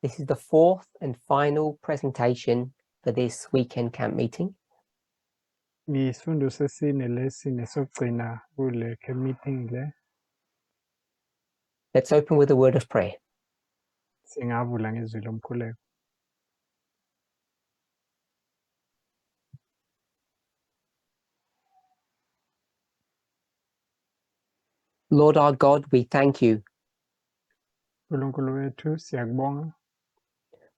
This is the fourth and final presentation for this weekend camp meeting. Isifundo sesine lesi nesokugcina kule camp meeting le. Let's open with a word of prayer. Singavula ngezwi lomkhuleko. Lord our God, we thank you. Nkulunkulu wethu, siyakubonga.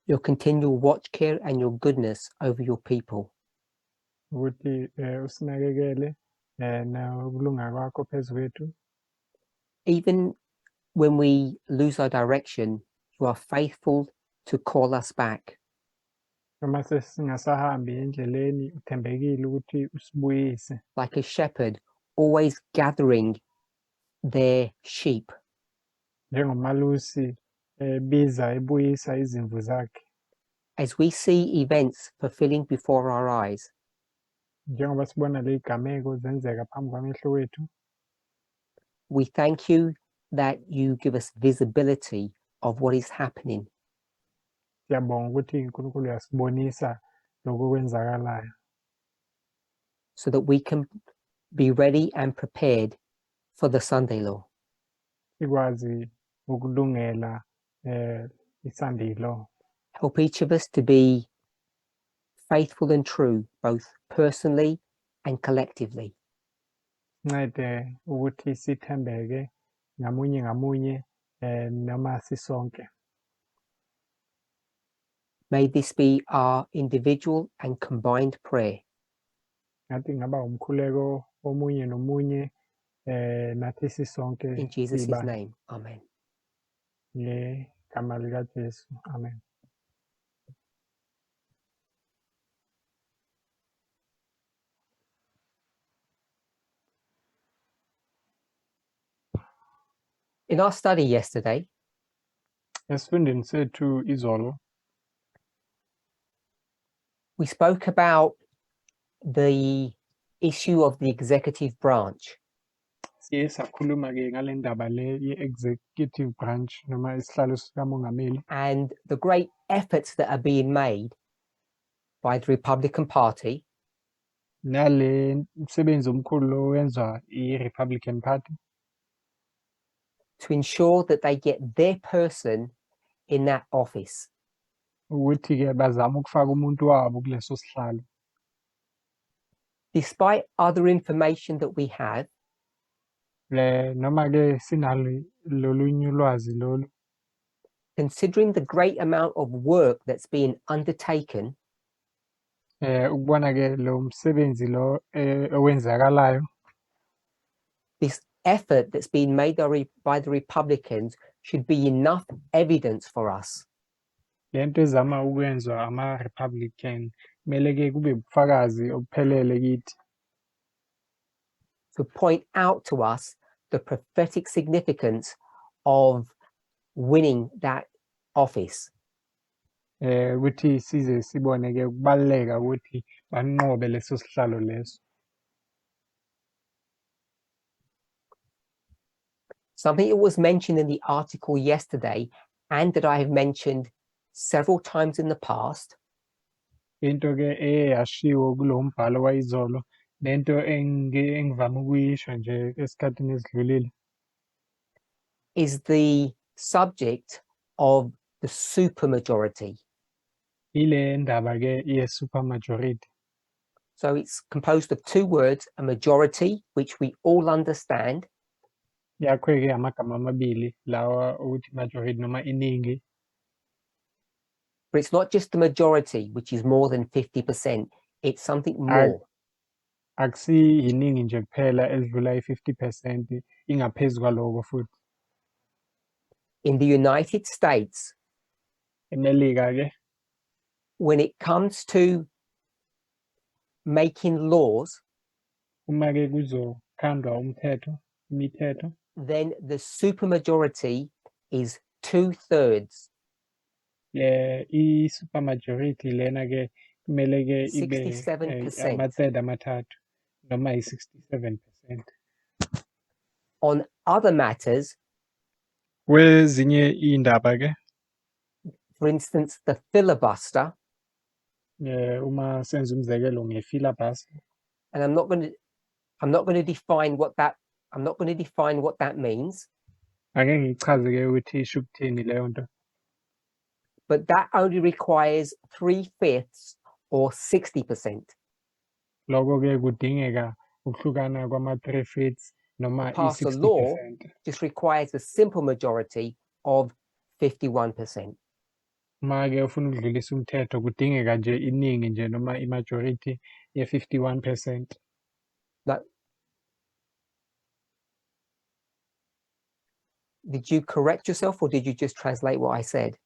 Your continual watch care and your goodness over your people. Ukuthi usinakekele nokulunga kwakho phezu kwethu. Even when we lose our direction, you are faithful to call us back. Noma sesingasahambi endleleni, uthembekile ukuthi usibuyise. Like a shepherd always gathering their sheep. Njengomalusi ebiza ebuyisa izimvu zakhe. As we see events fulfilling before our eyes. Njengoba sibona lezigameko zenzeka phambi kwamehlo wethu. We thank you that you give us visibility of what is happening. Siyabonga ukuthi uNkulunkulu uyasibonisa lokho okwenzakalayo. So that we can be ready and prepared for the Sunday law. Sikwazi ukulungela iSunday law. Help each of us to be faithful and true, both personally and collectively. Sincede ukuthi sithembeke ngamunye ngamunye noma sisonke. May this be our individual and combined prayer. Ngathi ngaba umkhuleko omunye nomunye nathi sisonke. In Jesus' name, amen. Ngegama likaJesu, amen. In our study yesterday, esifundweni sethu izolo, we spoke about the issue of the executive branch. Siye sakhuluma ke ngale ndaba le ye-executive branch noma isihlalo sikamongameli. And the great efforts that are being made by the Republican Party. Nale msebenzi omkhulu owenziwa i-Republican Party. To ensure that they get their person in that office. Ukuthi ke bazama ukufaka umuntu wabo kuleso sihlalo. Despite other information that we have, noma ke sinalo lolunye ulwazi lolu, considering the great amount of work that's being undertaken, ukubona ke lo msebenzi lo owenzakalayo, this effort that's been made by the Republicans should be enough evidence for us. Lento ezama ukwenzwa ama-Republican kumele ke kube ubufakazi obuphelele kithi. To point out to us the prophetic significance of winning that office. Ukuthi size sibone ke ukubaluleka ukuthi banqobe leso sihlalo leso. Something that was mentioned in the article yesterday and that I have mentioned several times in the past. Into ke eyashiwo kulo mbhalo wayizolo nento engivame ukuyisho nje esikhathini esidlulile is the subject of the supermajority. Ile ndaba ke ye supermajority. So it's composed of two words, a majority, which we all understand. Yakhweke amagama amabili lawa ukuthi majority noma iningi. But it's not just the majority, which is more than 50%. It's something more. Akusi iningi nje kuphela elidlula i-50%, ingaphezu kwaloko futhi. In the United States, eMelika ke, when it comes to making laws, uma ke kuzokhandwa umthetho, imithetho, then the supermajority is 2/3. I-supermajority lena ke kumele ke ibe, 67%. ama-third amathathu noma i-67%. On other matters, kwezinye indaba ke, For instance, the filibuster, Uma senza umzekelo nge-filibuster, and I'm not going to define what that means, ake ngichaze-ke ukuthi isho ukuthini leyo nto. But that only requires 3/5 or 60%. Lokho-ke kudingeka ukuhlukana kwama-3/5 noma Pass a i-60 law percent. just requires a simple majority of 51%. Uma-ke ufuna ukudlulisa umthetho kudingeka nje iningi nje noma i-majority ye-51%. Now, did you correct yourself or did you just translate what I said?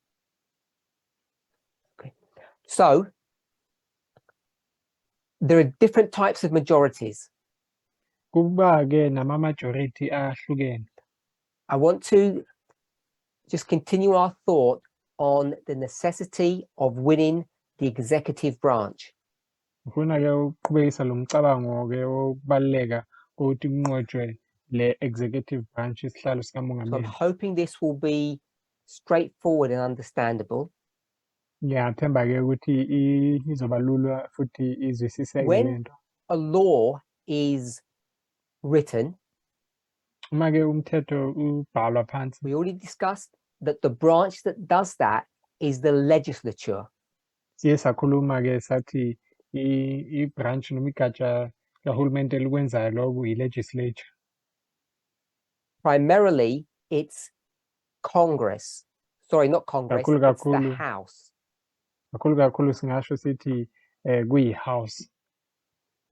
Okay. So there are different types of majorities. Kuba-ke nama-majority ahlukene. I want to just continue our thought on the necessity of winning the executive branch. Ngifuna-ke ukuqhubekisa lo mcabango-ke wokubaluleka kokuthi kunqotshwe le executive branch, isihlalo So I'm sikamongameli. Hoping this will be straightforward and understandable. Ngiyathemba-ke ukuthi izoba lula futhi izwisiseke When lento. A law is written, Uma-ke umthetho ubhalwa phansi, we already discussed that the branch that does that is the legislature. Siye sakhuluma-ke sathi i-branch noma igatsha kahulumeni elikwenzayo lokhu i-legislature. Primarily, it's Congress. Sorry, not Congress, Kakhulu it's the kakhulu. House. Kakhulu kakhulu singasho sithi kuyi-house.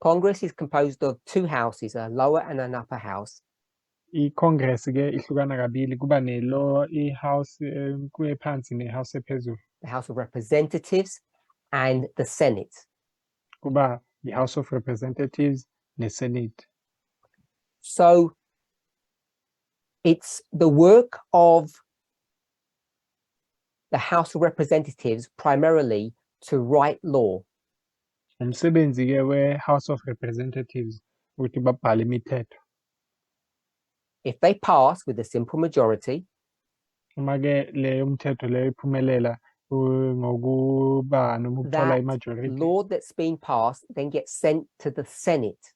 Congress is composed of two houses, a lower and an upper house. I-Congress-ke ihlukana kabili, kuba ne-lower i-house ephansi ne-house ephezulu. The House of Representatives and the Senate. Kuba i-House of Representatives ne-Senate. So it's the work of the House of Representatives primarily to write law. Umsebenzi-ke we-House of Representatives ukuthi babhale imithetho. If they pass with a simple majority, Uma-ke leyo mthetho leyo iphumelela ngokuba noma ukuthola that i-majority, law that's been passed then gets sent to the Senate.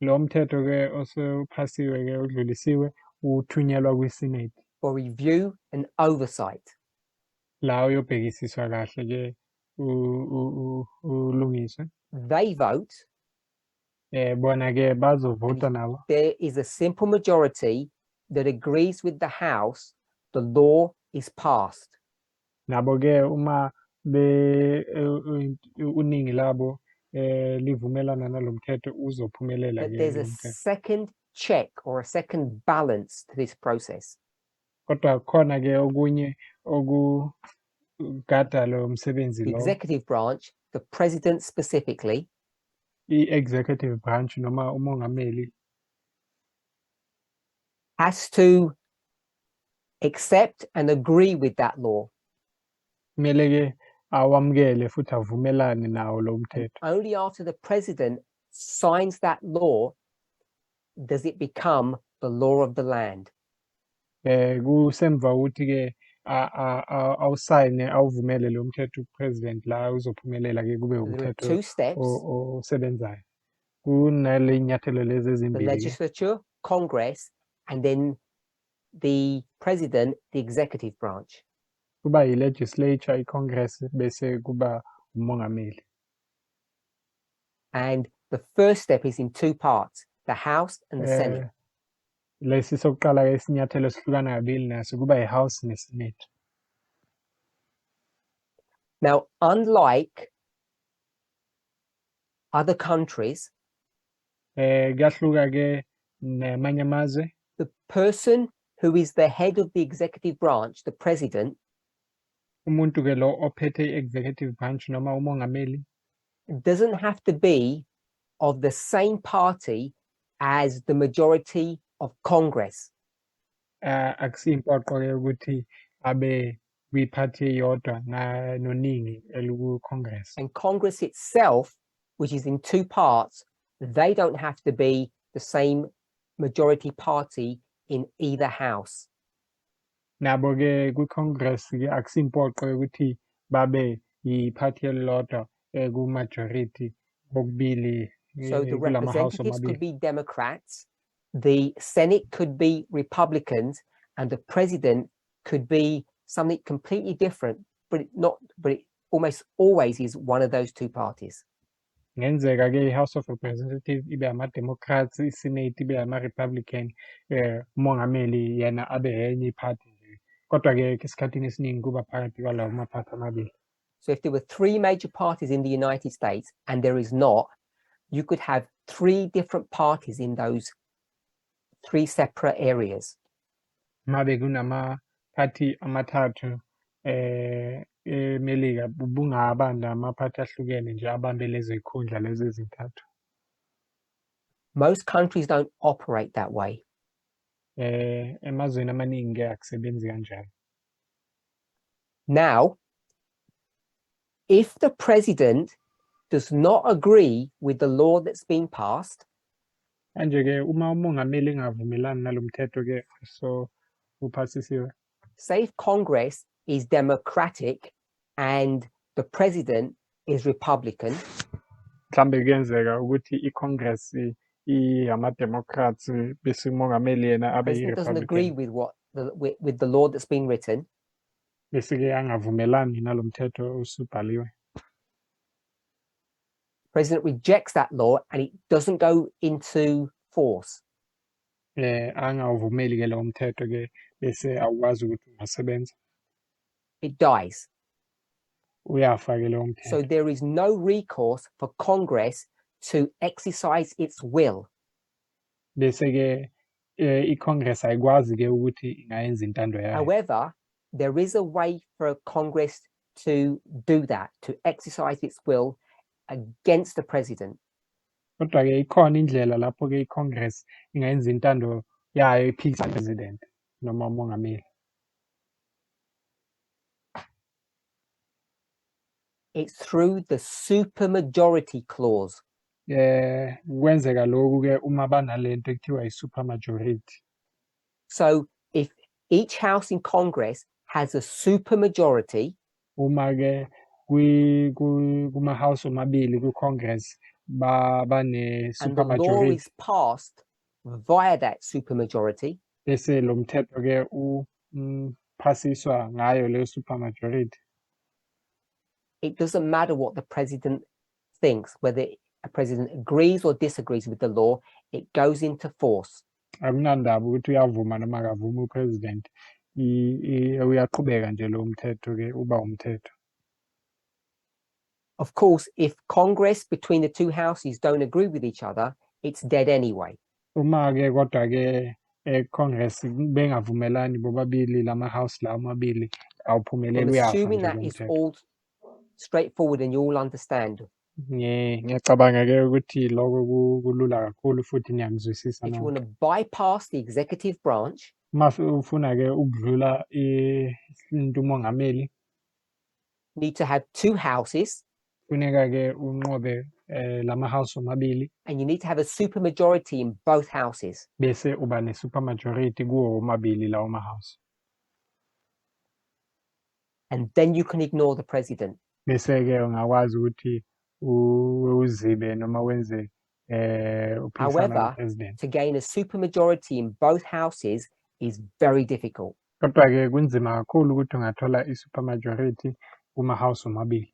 Lo mthetho-ke osuphasiwe-ke udlulisiwe uthunyelwa kwi-Senate. For review and oversight. La uyobhekisiswa kahle-ke ulungiswe. They vote. Bona-ke bazovota nabo. There is a simple majority that agrees with the House, the law is passed. Nabo-ke uma be uningi labo livumelana nalo mthetho uzophumelela But ke there's lo a mthetho. Second check or a second balance to this process. Kodwa khona ke okunye okugada lo msebenzi The lo. Executive branch, the president specifically, I-executive branch noma umongameli has to accept and agree with that law. Kumele ke awamukele futhi avumelane nawo lo And mthetho. Only after the president signs that law does it become the law of the land. Kusemva ukuthi ke awusayine awuvumele lo mthetho upresident la uzophumelela ke kube So there are umthetho two steps: osebenzayo. Kunale nyathelo lezi the ezimbili ke. Legislature, Congress, and then the president, the executive branch. Kuba yi-legislature, i-Congress bese kuba umongameli. And the first step is in two parts, the House and the Senate. Lesi sokuqala ke isinyathelo sihlukana kabili naso kuba i-House ne-Senate. Now, unlike other countries, Kuyahluka ke namanye amazwe. The person who is the head of the executive branch, the president, Umuntu ke lo ophethe i-executive branch noma umongameli doesn't have to be of the same party as the majority of Congress. Akusiyimpoqo ke ukuthi abe kwiphathi eyodwa noningi eliku-Congress. And Congress itself, which is in two parts, they don't have to be the same majority party in either house. Nabo-ke kwi-Congress-ke akusimpoqo yokuthi babe yiphathi elilodwa ku-majority kokubili So the kulama-house representatives could omabili. be Democrats, the Senate could be Republicans, and the president could be something completely different, but it not but it almost always is one of those two parties. Kungenzeka-ke i-House of Representative ibe ama-Democrats, i-Senate ibe ama-Republican, umongameli yena abe enye iphathi nje. Kodwa-ke esikhathini esiningi kuba phakathi kwalawo maphathi amabili. So if there were three major parties in the United States, and there is not, you could have three different parties in those three separate areas. Mabe kunamaphathi amathathu eMelika bungaba namaphathi ahlukene nje abambe lezo zikhundla lezo ezintathu. Most countries don't operate that way. Emazweni amaningi-ke akusebenzi kanjalo. Now, if the president does not agree with the law that's been passed, Manje-ke uma umongameli engavumelani nalo mthetho-ke so uphasisiwe, say if Congress is Democratic and the president is Republican, mhlambe kuyenzeka ukuthi i-Congress iyama-Democrats bese umongameli yena abe president doesn't agree yi-Republican with what the with the law that's been written, bese-ke angavumelani nalo mthetho osubhaliwe. President rejects that law and it doesn't go into force. Angawuvumeli-ke lowo mthetho-ke bese awukwazi ukuthi ungasebenza. It dies. Uyafa-ke lowo So mthetho. there is no recourse for Congress to exercise its will. Bese-ke i-Congress ayikwazi-ke ukuthi ingayenza intando yayo. However, there is a way for Congress to do that, to exercise its will against the president. Kodwa-ke ikhona indlela lapho-ke i-Congress ingayenza intando yayo iphikisa president noma umongameli. It's through the supermajority clause. Kwenzeka lokhu-ke uma banalento ekuthiwa i-supermajority. So if each house in Congress has a supermajority, Uma-ke kuma-house omabili ku-Congress bane and the law supermajority is passed via that supermajority, bese lo mthetho-ke uphasiswa ngayo leyo supermajority, it doesn't matter what the president thinks, whether a president agrees or disagrees with the law, it goes into force. Akunandaba ukuthi uyavuma noma akavumi upresident, uyaqhubeka nje lo mthetho-ke uba umthetho. Of course, if Congress between the two houses don't agree with each other, it's dead anyway. Uma-ke kodwa-ke e-Congress bengavumelani bobabili lama-house lawa amabili awuphumeleli I'm uyafa assuming nje that lo is mthetho. All straightforward and you all understand. Ngiyacabanga-ke ukuthi lokho kulula kakhulu futhi niyangizwisisa If you nonke. Want to bypass the executive branch, Uma ufuna-ke ukudlula into umongameli, need to have two houses funeka-ke unqobe lama-house omabili and you need to have a supermajority in both houses. Bese uba ne-supermajority kuwo womabili lawo ma-house. And then you can ignore the president. Bese-ke ungakwazi ukuthi uzibe noma wenze uphikisana However, no-president. to gain a supermajority in both houses is very difficult. Kodwa-ke kunzima kakhulu ukuthi ungathola i-supermajority kuma-house omabili.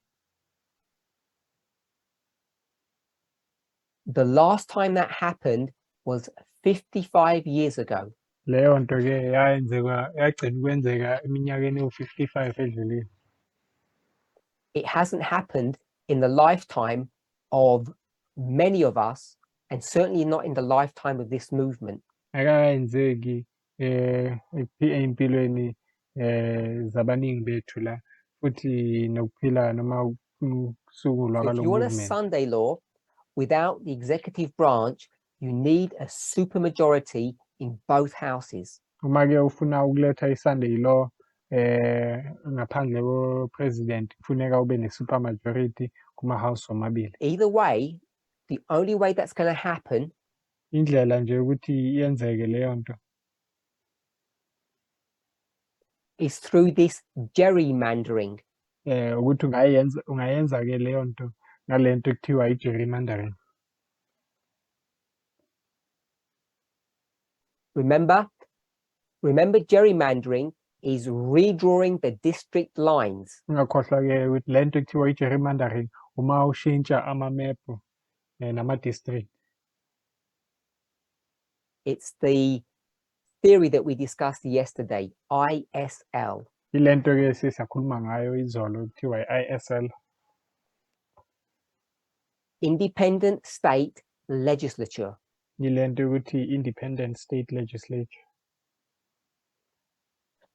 The last time that happened was 55 years ago. Leyo nto-ke yayenzeka yagcina ukwenzeka eminyakeni ewu-55 edlulile. It hasn't happened in the lifetime of many of us, and certainly not in the lifetime of this movement. Akakayenzeki ey'mpilweni zabaningi bethu la futhi nokuphila noma ukusungulwa So if kwalo you want a movement. Sunday law without the executive branch, you need a supermajority in both houses. Uma-ke ufuna ukuletha i-Sunday law ngaphandle ko-president kufuneka ube ne-supermajority kuma-house omabili. Either way, the only way that's going to happen Indlela nje ukuthi yenzeke leyo nto Is through this gerrymandering. Ukuthi ungayenza-ke leyo nto ngale nto ekuthiwa i-gerrymandering. Remember gerrymandering is redrawing the district lines. Ungakhohlwa-ke ukuthi le nto ekuthiwa i-gerrymandering uma ushintsha amamephu nama-district. It's the theory that we discussed yesterday, ISL. Ile nto-ke sisakhuluma ngayo izolo kuthiwa i-ISL. Independent State Legislature. Ile nto yokuthi Independent State Legislature.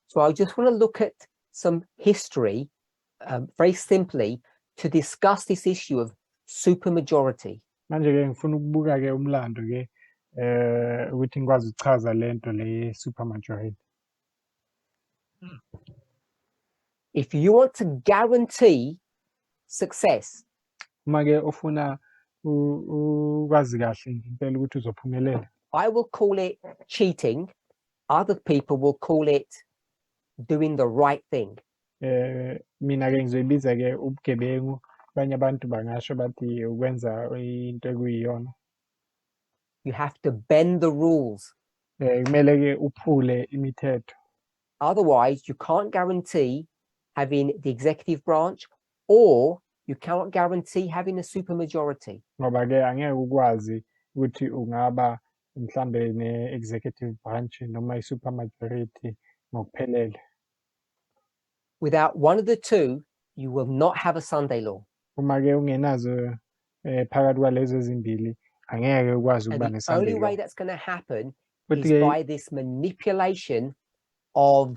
So I just want to look at some history, very simply, to discuss this issue of supermajority. Manje-ke ngifuna ukubuka-ke umlando-ke ukuthi ngikwazi ukuchaza le nto le supermajority. If you want to guarantee success, Uma-ke ufuna ukwazi kahle impela ukuthi uzophumelela, I will call it cheating. Other people will call it doing the right thing. Mina-ke ngizoyibiza-ke ubugebengu, abanye abantu bangasho bathi ukwenza into ekuyiyona. You have to bend the rules. Kumele-ke uphule imithetho. Otherwise, you can't guarantee having the executive branch, or you cannot guarantee having a supermajority. Ngoba-ke angeke ukwazi ukuthi ungaba mhlambe ne-executive branch noma i-supermajority ngokuphelele. Without one of the two, you will not have a Sunday law. Uma-ke ungenazo phakathi kwalezo ezimbili, angeke ukwazi And ukuba the ne-Sunday only way law. That's going to happen Futhi is ke by this manipulation of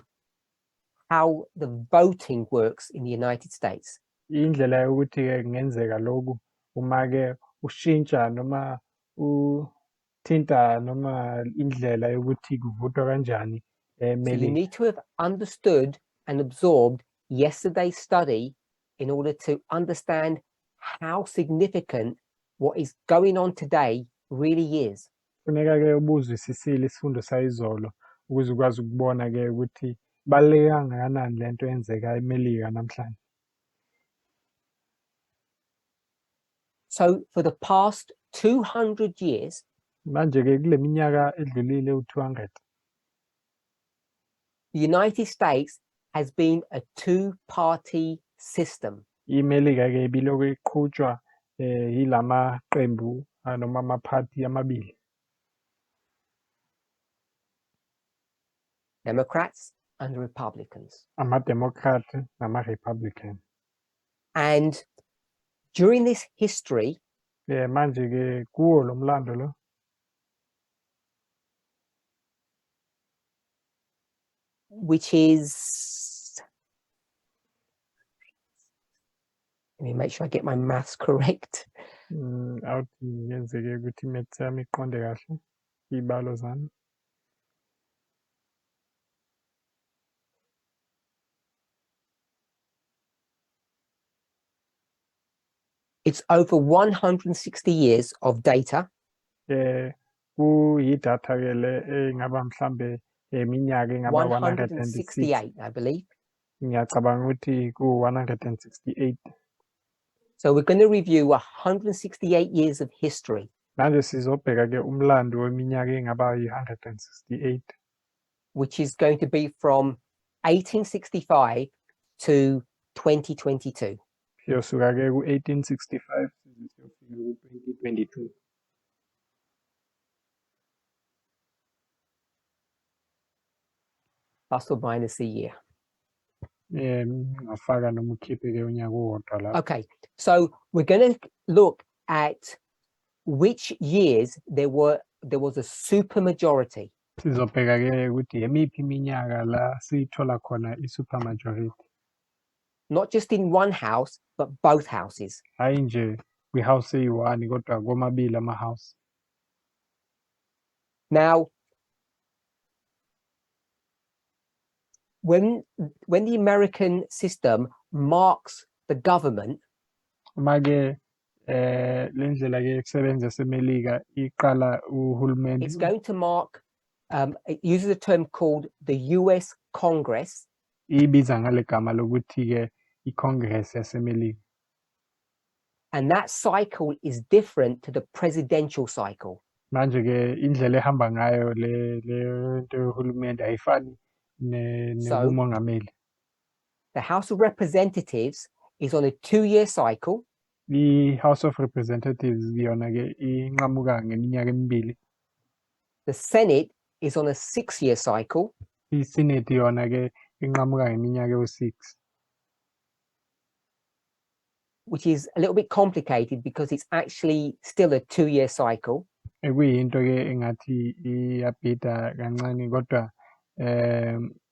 how the voting works in the United States. Indlela yokuthi-ke kungenzeka lokhu uma-ke ushintsha noma uthinta noma indlela yokuthi kuvotwa kanjani So you eMelika. Need to have understood and absorbed yesterday's study in order to understand how significant what is going on today really is. Funeka-ke ubuzwisisile isifundo sayizolo ukuze ukwazi ukubona-ke ukuthi ibaluleke kangakanani lento eyenzeka eMelika namhlanje. So for the past 200 years, Manje-ke kule minyaka edlulile u-200, the United States has been a two-party system. IMelika-ke ibilokhu iqhutshwa yilamaqembu noma amaphathi amabili. Democrats and Republicans. Ama-Democrat nama-Republican. And during this history, Manje-ke kuwo lo mlando lo, which is, let me make sure I get my maths correct. Awuthi ngenzeke ukuthi i-maths yami iqonde kahle, iy'balo zami. It's over 160 years of data. Kuyidatha ke le engaba mhlambe iminyaka engaba 168, 168, I believe. Ngiyacabanga ukuthi ku 168. So we're going to review 168 years of history, Manje sizobheka ke umlando weminyaka engaba yi-168, which is going to be from 1865 to 2022. Siyosuka ke ku-1865 size siyofika ku-2022. Plus or minus a year. Ungafaka noma ukhiphe ke unyaka owodwa lapho. Okay, so we're going to look at which years there was a supermajority. Sizobheka ke ukuthi emiphi iminyaka la siyithola khona i-supermajority. Not just in one house, but both houses. Hayi nje kwi-house eyi-one kodwa komabili ama-house. Now, when the American system marks the government, Uma ke le ndlela ke yokusebenza yaseMelika iqala uhulumeni, it's going to mark, it uses a term called the US Congress. Ibiza ngale gama lokuthi-ke i-Congress yaseMelika. And that cycle is different to the presidential cycle. Manje-ke indlela ehamba ngayo le nto yohulumende ayifani nebumongameli. The House of Representatives is on a 2-year cycle. I-House of Representatives yona-ke inqamuka ngeminyaka emibili. The Senate is on a 6-year cycle. I-Senate yona-ke inqamuka ngeminyaka ewu-6. Which is a little bit complicated because it's actually still a 2-year cycle. Ekuyinto-ke engathi iyabhida kancane kodwa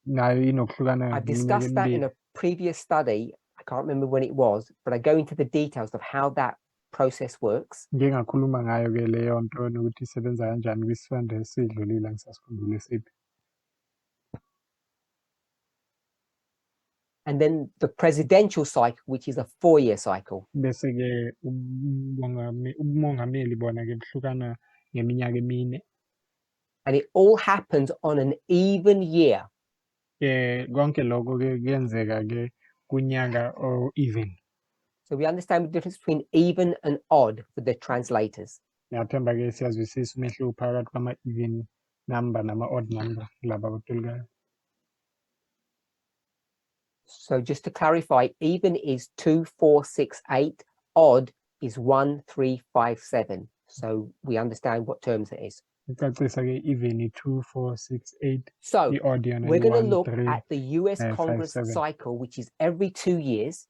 nayo inokuhlukana. I've discussed that in a previous study. I can't remember when it was, but I go into the details of how that process works. Ngike ngakhuluma ngayo-ke leyo nto nokuthi isebenza kanjani kwisifunda esidlulile, angisasikhumbuli siphi. And then the presidential cycle, which is a 4-year cycle. Bese-ke ubumongameli bona-ke buhlukana ngeminyaka emine. And it all happens on an even year. Konke lokho-ke kuyenzeka-ke kunyaka o-even. So we understand the difference between even and odd for the translators. Ngiyathemba-ke siyazwisisa umehluko phakathi kwama-even number nama-odd number laba abatolikayo. So just to clarify, even is 2, 4, 6, 8, odd is 1, 3, 5, 7. So we understand what terms it is. Icacisa-ke even i-2, 4, 6, 8. So I-odd yona we're going to i-1, look 3, at the US 5, Congress 7. cycle, which is every 2 years.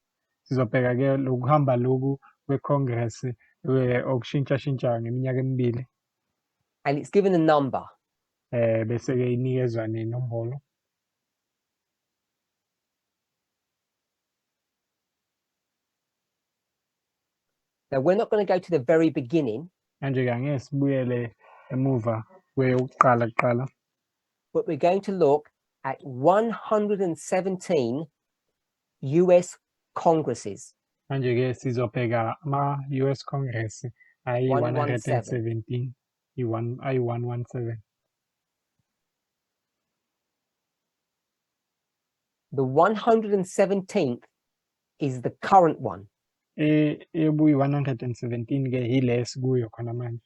Sizobheka-ke lokuhamba loku kwe-Congress okushintsha-shintsha ngeminyaka emibili. And it's given a number. Bese-ke inikezwa nenombolo. Now, we're not going to go to the very beginning. Manje-ke angeke sibuyele emuva kweyokuqala kuqala. But we're going to look at 117 US Congresses. Manje-ke sizobheka ama-US Congress ayi One one seven. 117, ayi 117. The 117th is the current one. Ebuyi 117 ke yile esikuyo khona manje.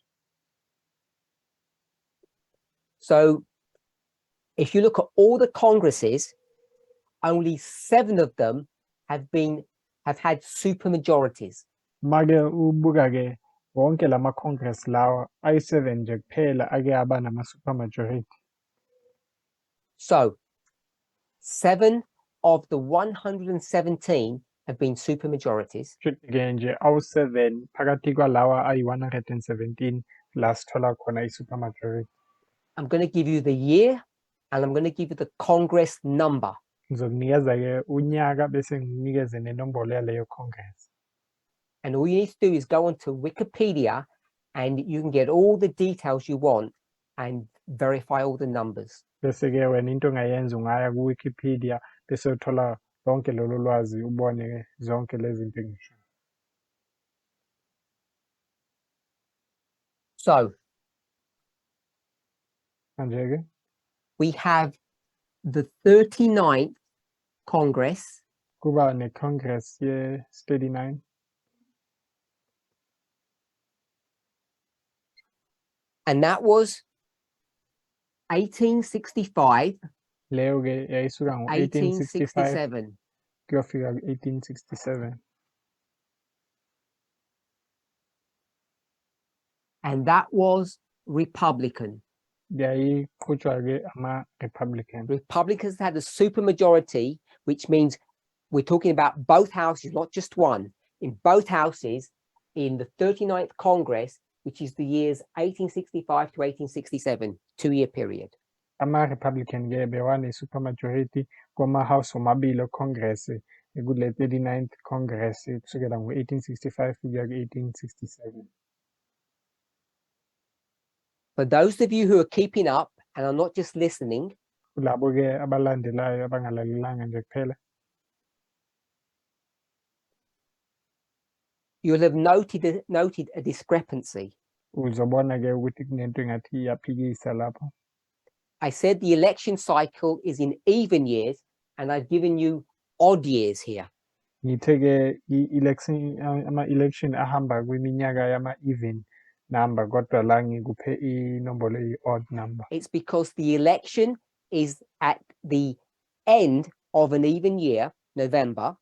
So if you look at all the Congresses, only 7 of them have had supermajorities. Make ubuka ke wonke lama Congress lawa ayi-7 nje kuphela ake aba nama supermajority. So 7 of the 117 have been supermajorities. Ke nje awu-7 phakathi kwalawa ayi-117 la sithola khona i-supermajority. I'm going to give you the year and I'm going to give you the Congress number. Ngizokunikeza ke unyaka bese ngikunikeze nenombolo yaleyo Congress. And all you need to do is go onto Wikipedia and you can get all the details you want and verify all the numbers. Bese ke wena into ongayenza ungaya ku Wikipedia bese uthola lonke lolu lwazi ubone zonke lezi zinto engisho. So manje ke we have the 39th Congress. Kuba ne Congress ye 39. And that was 1865, Leyo ke yayisuka ngo 1865 1867. kuyofika ku 1867. And that was Republican. Yayiqhutshwa ke ama-Republican. Republicans had a supermajority, which means we're talking about both houses, not just one. In both houses, in the 39th Congress, which is the years 1865 to 1867, 2-year period. Ama-Republican ke bewane supermajority kwama-house omabili e-Congress kule 39th Congress kusukela ngo-1865 kuya ku-1867. For those of you who are keeping up and are not just listening, Kulabo ke abalandelayo abangalalelanga nje kuphela, you'll have noted a discrepancy. Uzobona ke ukuthi kunento engathi iyaphikisa lapho. I said the election cycle is in even years And I've given you odd years here. Ngithe-ke i-election, ama-election ahamba kwiminyaka yama-even number, kodwa la ngikuphe inombolo eyi-odd number. It's because the election is at the end of an even year, November,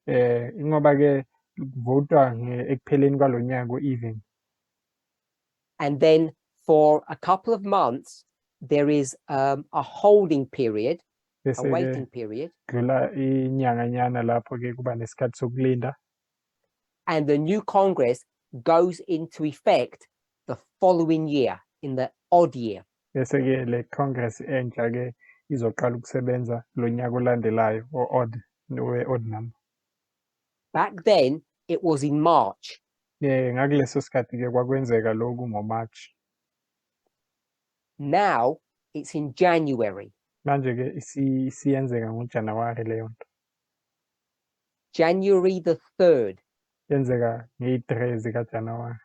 Ingoba-ke kuvotwa ekupheleni kwalo nyaka o-even. And then for a couple of months, there is a holding period, a Bese-ke waiting period, kudlula inyanganyana lapho-ke kuba nesikhathi sokulinda. And the new Congress goes into effect the following year, in the odd year. Bese-ke le Congress entsha-ke izoqala ukusebenza lo nyaka olandelayo o-odd, we-odd number. Back then, it was in March. Ngakuleso sikhathi-ke kwakwenzeka lokhu ngo-March. Now it's in January. Manje-ke isiyenzeka ngoJanuwari leyo nto. January the 3rd. Yenzeka ngeyi-3 zikaJanuwari.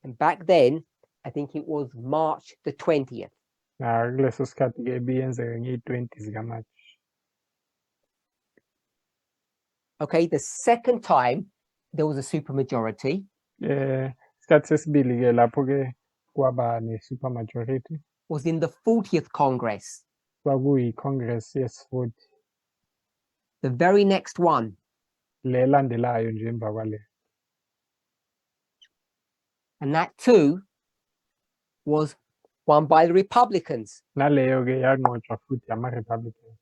And back then, I think it was March the 20th. Nakuleso sikhathi-ke ibiyenzeka ngeyi-20 zikaMarch. Okay, the second time there was a supermajority Isikhathi sesibili-ke lapho-ke kwaba ne-supermajority was in the 40th Congress, kwakuyi-Congress yesi-40, the very next one. Le elandelayo nje emva kwale. And that too was won by the Republicans. Naleyo-ke yanqotshwa futhi ama-Republicans.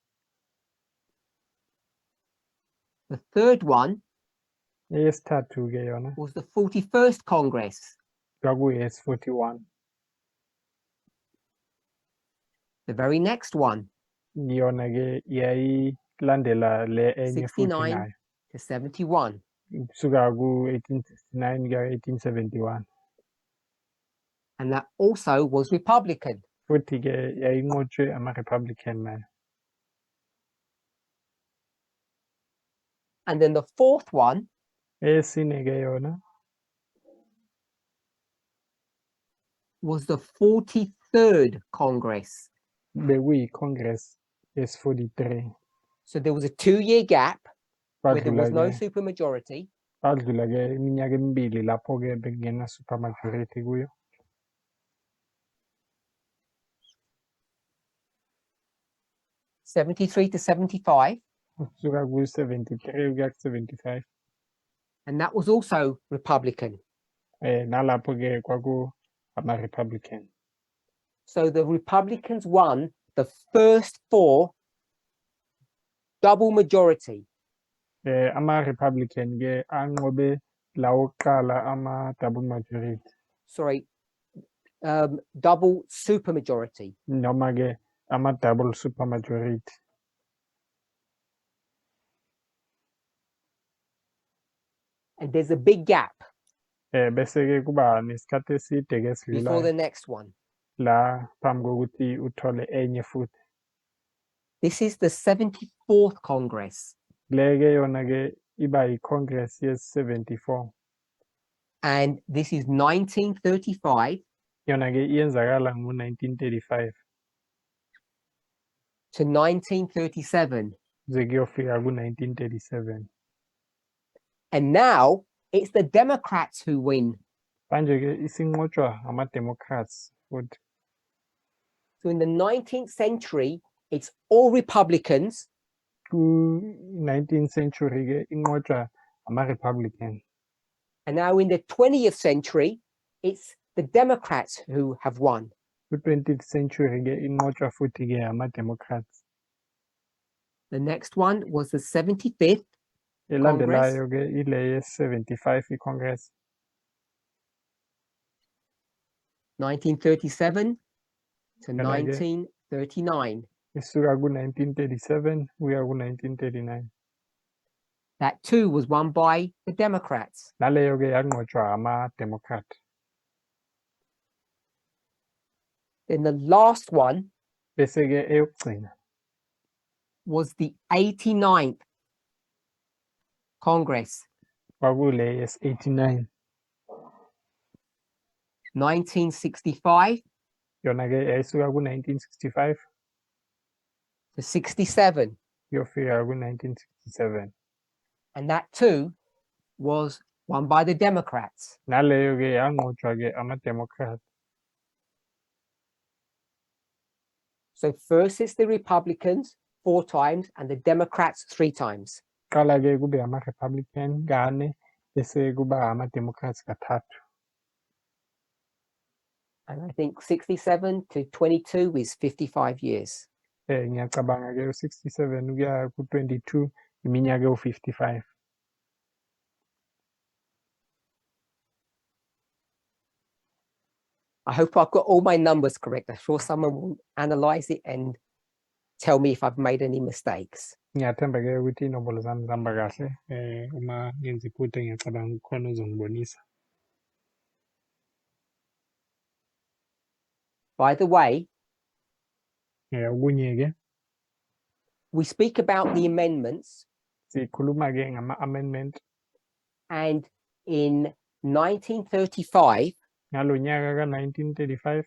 The third one Eyesithathu-ke yona was the 41st Congress, kwakuyesi-41. The very next one, Yona-ke yayilandela le enye futhi 69 nayo. To 71. Kusuka ku-1869 kuya 1871. And that also was Republican. Futhi-ke yayinqotshwe ama-Republican nayo. And then the fourth one Eyesine-ke yona was the 43rd Congress. Bekuyi-Congress yesi-43. So there was a 2-year gap where there was no Kwadlula-ke supermajority. Kwadlula-ke iminyaka emibili lapho-ke bekungena supermajority kuyo. 73 to 75. Kusuka ku-73 kuya ku-75. And that was also Republican. Nalapho-ke kwaku ama-Republican. So the Republicans won the first four double majority. Ama-Republican ke anqobe lawo kuqala ama-double majority. Sorry, double supermajority. Noma ke ama-double supermajority. And there's a big gap Bese ke kuba nesikhathi eside ke before esidlulayo the next one. La phambi kokuthi uthole enye futhi. This is the 74th Congress. Le ke yona ke iba yi-Congress yes-74. And this is 1935 Yona ke iyenzakala ngo-1935 to 1937. Kuze kuyofika ku-1937. And now it's the Democrats who win. Manje ke isinqotshwa ama-Democrats futhi. So in the 19th century, it's all Republicans. Ku-19th century ke inqotshwa ama-Republican. And now in the 20th century, it's the Democrats who have won. Ku-20th century ke inqotshwa futhi ke ama-Democrats. The next one was the 75th Elandelayo ke ile ye-75 i-Congress. 1937 to Yona ke 1939. Isuka ku-1937 kuya ku-1939. That too was won by the Democrats. Naleyo ke yanqotshwa ama-Democrat. Then the last one Bese ke eyokugcina was the 89th Congress, kwakule yes-89. 1965 Yona ke yayisuka ku-1965 to 67. Kuyofika ku-1967. And that too was won by the Democrats. Naleyo-ke yanqotshwa-ke ama-Democrat. So first it's the Republicans 4 times and the Democrats 3 times. Qala-ke kube ama-Republican kane bese kuba ama-Democrats kathathu. And I think 67 to 22 is 55 years. Ngiyacabanga-ke u-67 kuya ku-22 iminyaka ewu-55. I hope I've got all my numbers correct. I'm sure someone will analyze it and tell me if I've made any mistakes. Ngiyathemba-ke ukuthi iy'nombolo zami zihamba kahle. Uma ngenza iphutha ngiyacabanga kukhona ozongibonisa. By the way, Okunye-ke, we speak about the amendments, sikhuluma-ke ngama-amendment. And in 1935, ngalo nyaka ka-1935,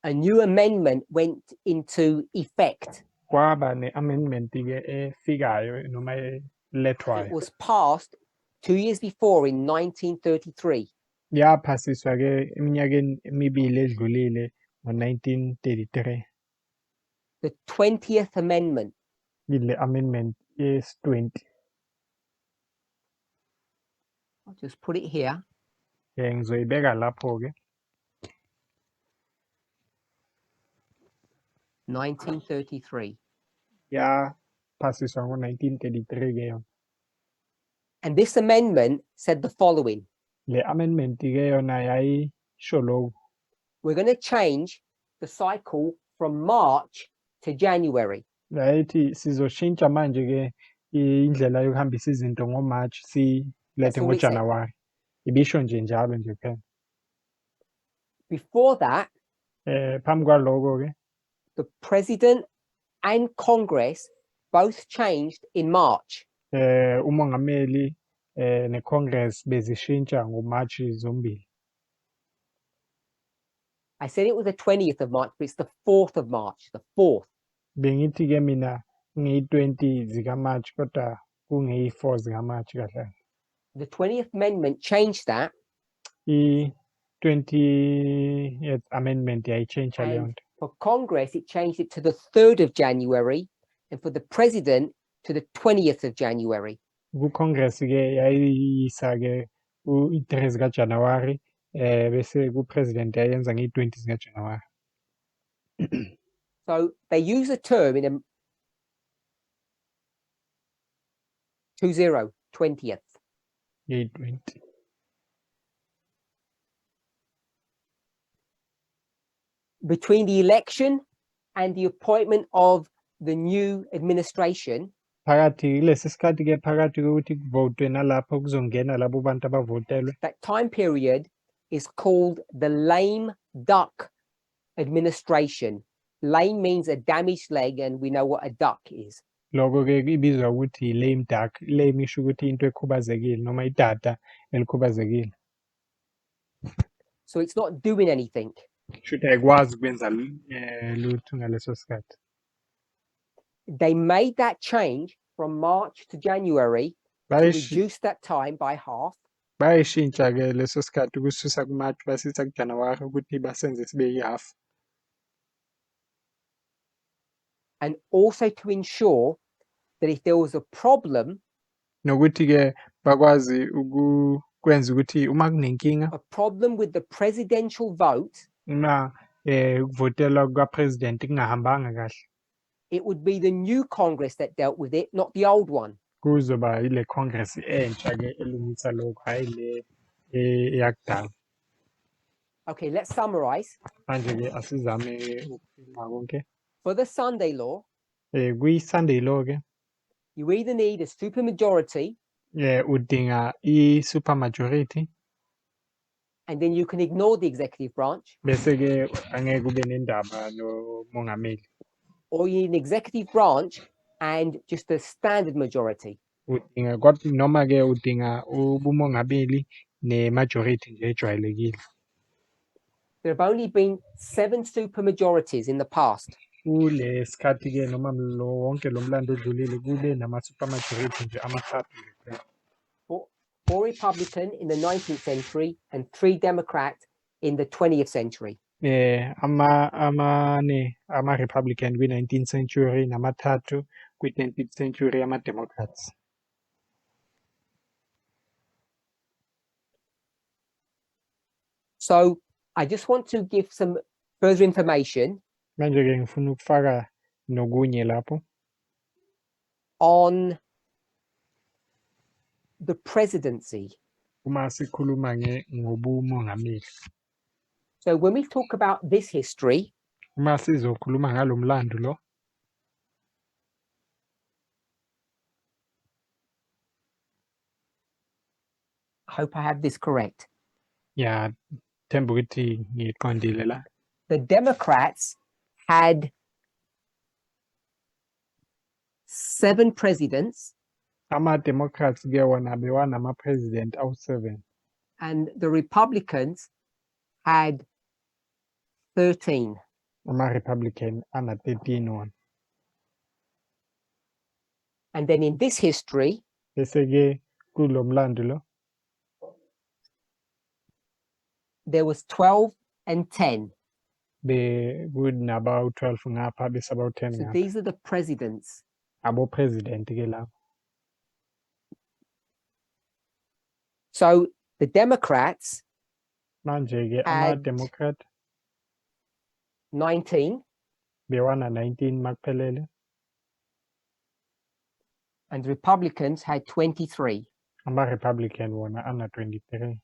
a new amendment went into effect. Kwaba ne-amendment-ke efikayo noma elethwayo. It was passed 2 years before in 1933. Yaphasiswa-ke eminyakeni emibili edlulile ngo-1933. The 20th Amendment. Ile amendment yes-20. I'll just put it here. Ngizoyibeka lapho-ke. 1933. Yaphasiswa ngo-1933 ke yona. And this amendment said the following. Le amendment ke yona yayisho lokhu. We're going to change the cycle from March to January. Yayithi sizoshintsha manje ke indlela yokuhambisa izinto ngoMarch silethe That's all it said. ngoJanuary. Ibisho nje njalo nje kuphela. Before that, Phambi kwaloko ke, the president and Congress both changed in March. Umongameli neCongress bezishintsha ngoMarch zombili. I said it was the 20th of March, but it's the 4th of March, the 4th. Bengithi ke mina ngiyi-20 zikaMarch kodwa kungeyi-4 zikaMarch kahle. The 20th Amendment changed that. I-20th Amendment yayitshintsha leyo And nto. for Congress, it changed it to the 3rd of January, and for the president to the 20th of January. Ku-Congress ke yayiyisa ke u-3 zikaJanuary, bese ku-president yayenza ngeyi-20 zikaJanuary. So they use a term in a 20, 20th. Ngeyi-20. Between the election and the appointment of the new administration, Phakathi kulesi sikhathi ke phakathi kokuthi kuvotwe nalapho kuzongena labo bantu abavotelwe, that time period is called the lame duck administration. Lame means a damaged leg, and we know what a duck is. Lokho ke ibizwa ukuthi lame duck. Lame isho ukuthi into ekhubazekile noma idada elikhubazekile. So it's not doing anything. Shuthi ayikwazi ukwenza lutho ngaleso sikhathi. They made that change from March to January to reduce that time by half. Bayishintsha ke leso sikhathi ukususa kuMarch basisa kuJanuary ukuthi basenze sibe yi-half. And also to ensure that if there was a problem, nokuthi ke bakwazi ukwenza ukuthi uma kunenkinga, a problem with the presidential vote, uma ukuvotela kukapresident kungahambanga kahle, it would be the new Congress that dealt with it, not the old one. Kuzoba ile Congress entsha ke elungisa lokho, hayi le eyakudala. Okay, let's summarize. Manje ke asizame ukufinqa konke. For the Sunday law, Kwi-Sunday law ke, you either need a supermajority, udinga i-supermajority, and then you can ignore the executive branch, bese ke angeke ube nendaba nomongameli, or you need an executive branch and just a standard majority. Udinga kodwa noma ke udinga ubumongameli ne-majority nje ejwayelekile. There have only been 7 supermajorities in the past. Kule sikhathi-ke noma lo wonke lo mlando odlulile kube nama-supermajority nje amathathu nje kuphela. Four Republican in the 19th century and three Democrat in the 20th century. Amane ama-Republican kwi-19th century namathathu kwi-20th century ama-Democrats. So I just want to give some further information Manje-ke ngifuna ukufaka nokunye lapho on the presidency. Uma sikhuluma ngobumongameli. So when we talk about this history, Uma sizokhuluma ngalo mlando lo, I hope I have this correct. Ngiyathemba ukuthi ngiqondile la. The Democrats had 7 presidents. Ama-Democrats ke wona bewanama-president awu-7. And the Republicans had 13. Ama-Republican ana-13 wona. And then in this history, Bese-ke kulo mlando lo, there was 12 and 10. Bekunabawu-12 ngapha bese abawu-10 So ngapha. these are the presidents. Abo-president ke labo. So the Democrats Manje-ke had ama-Democrat 19. Bewana 19 makuphelele. And the Republicans had 23. Ama-Republican wona ana 23.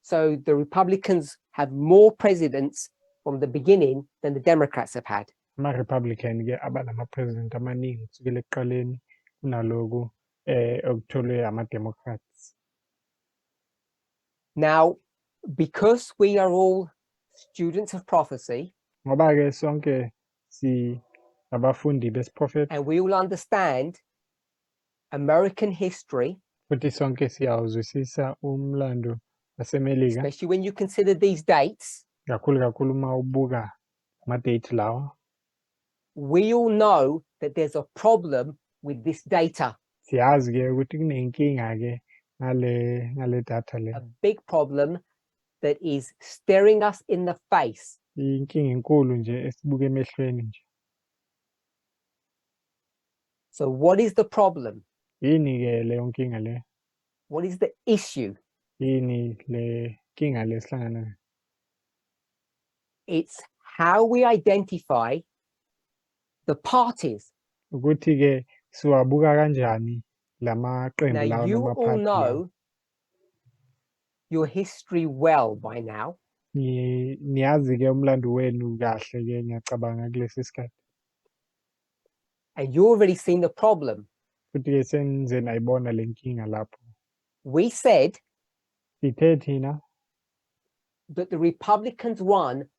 So the Republicans have more presidents from the beginning than the Democrats have had. Ama-Republican ke abanama-president amaningi kusukela ekuqaleni kunaloku okutholwe ama-Democrats. Now, because we are all students of prophecy, Ngoba ke sonke si abafundi besiprofethi, and we all understand American history, futhi sonke siyawuzwisisa umlando waseMelika, especially when you consider these dates, kakhulu kakhulu uma ubuka ama-date lawa, we all know that there's a problem with this data. Siyazi ke ukuthi kunenkinga ke ngale data le. A big problem that is staring us in the face. Inkinga enkulu nje esibuka emehlweni nje. So what is the problem? Yini ke leyo nkinga le? What is the issue? Yini le nkinga le esihlangana nayo? It's how we identify the parties. Ukuthi ke siwabuka kanjani lamaqembu Now, lawa you noma all party lawa. Know your history well by now. Niyazi ke umlando wenu kahle ke ngiyacabanga kulesi sikhathi. And you already seen the problem. Futhi ke senize nayibona le nkinga lapho. We said Sithe thina that the Republicans won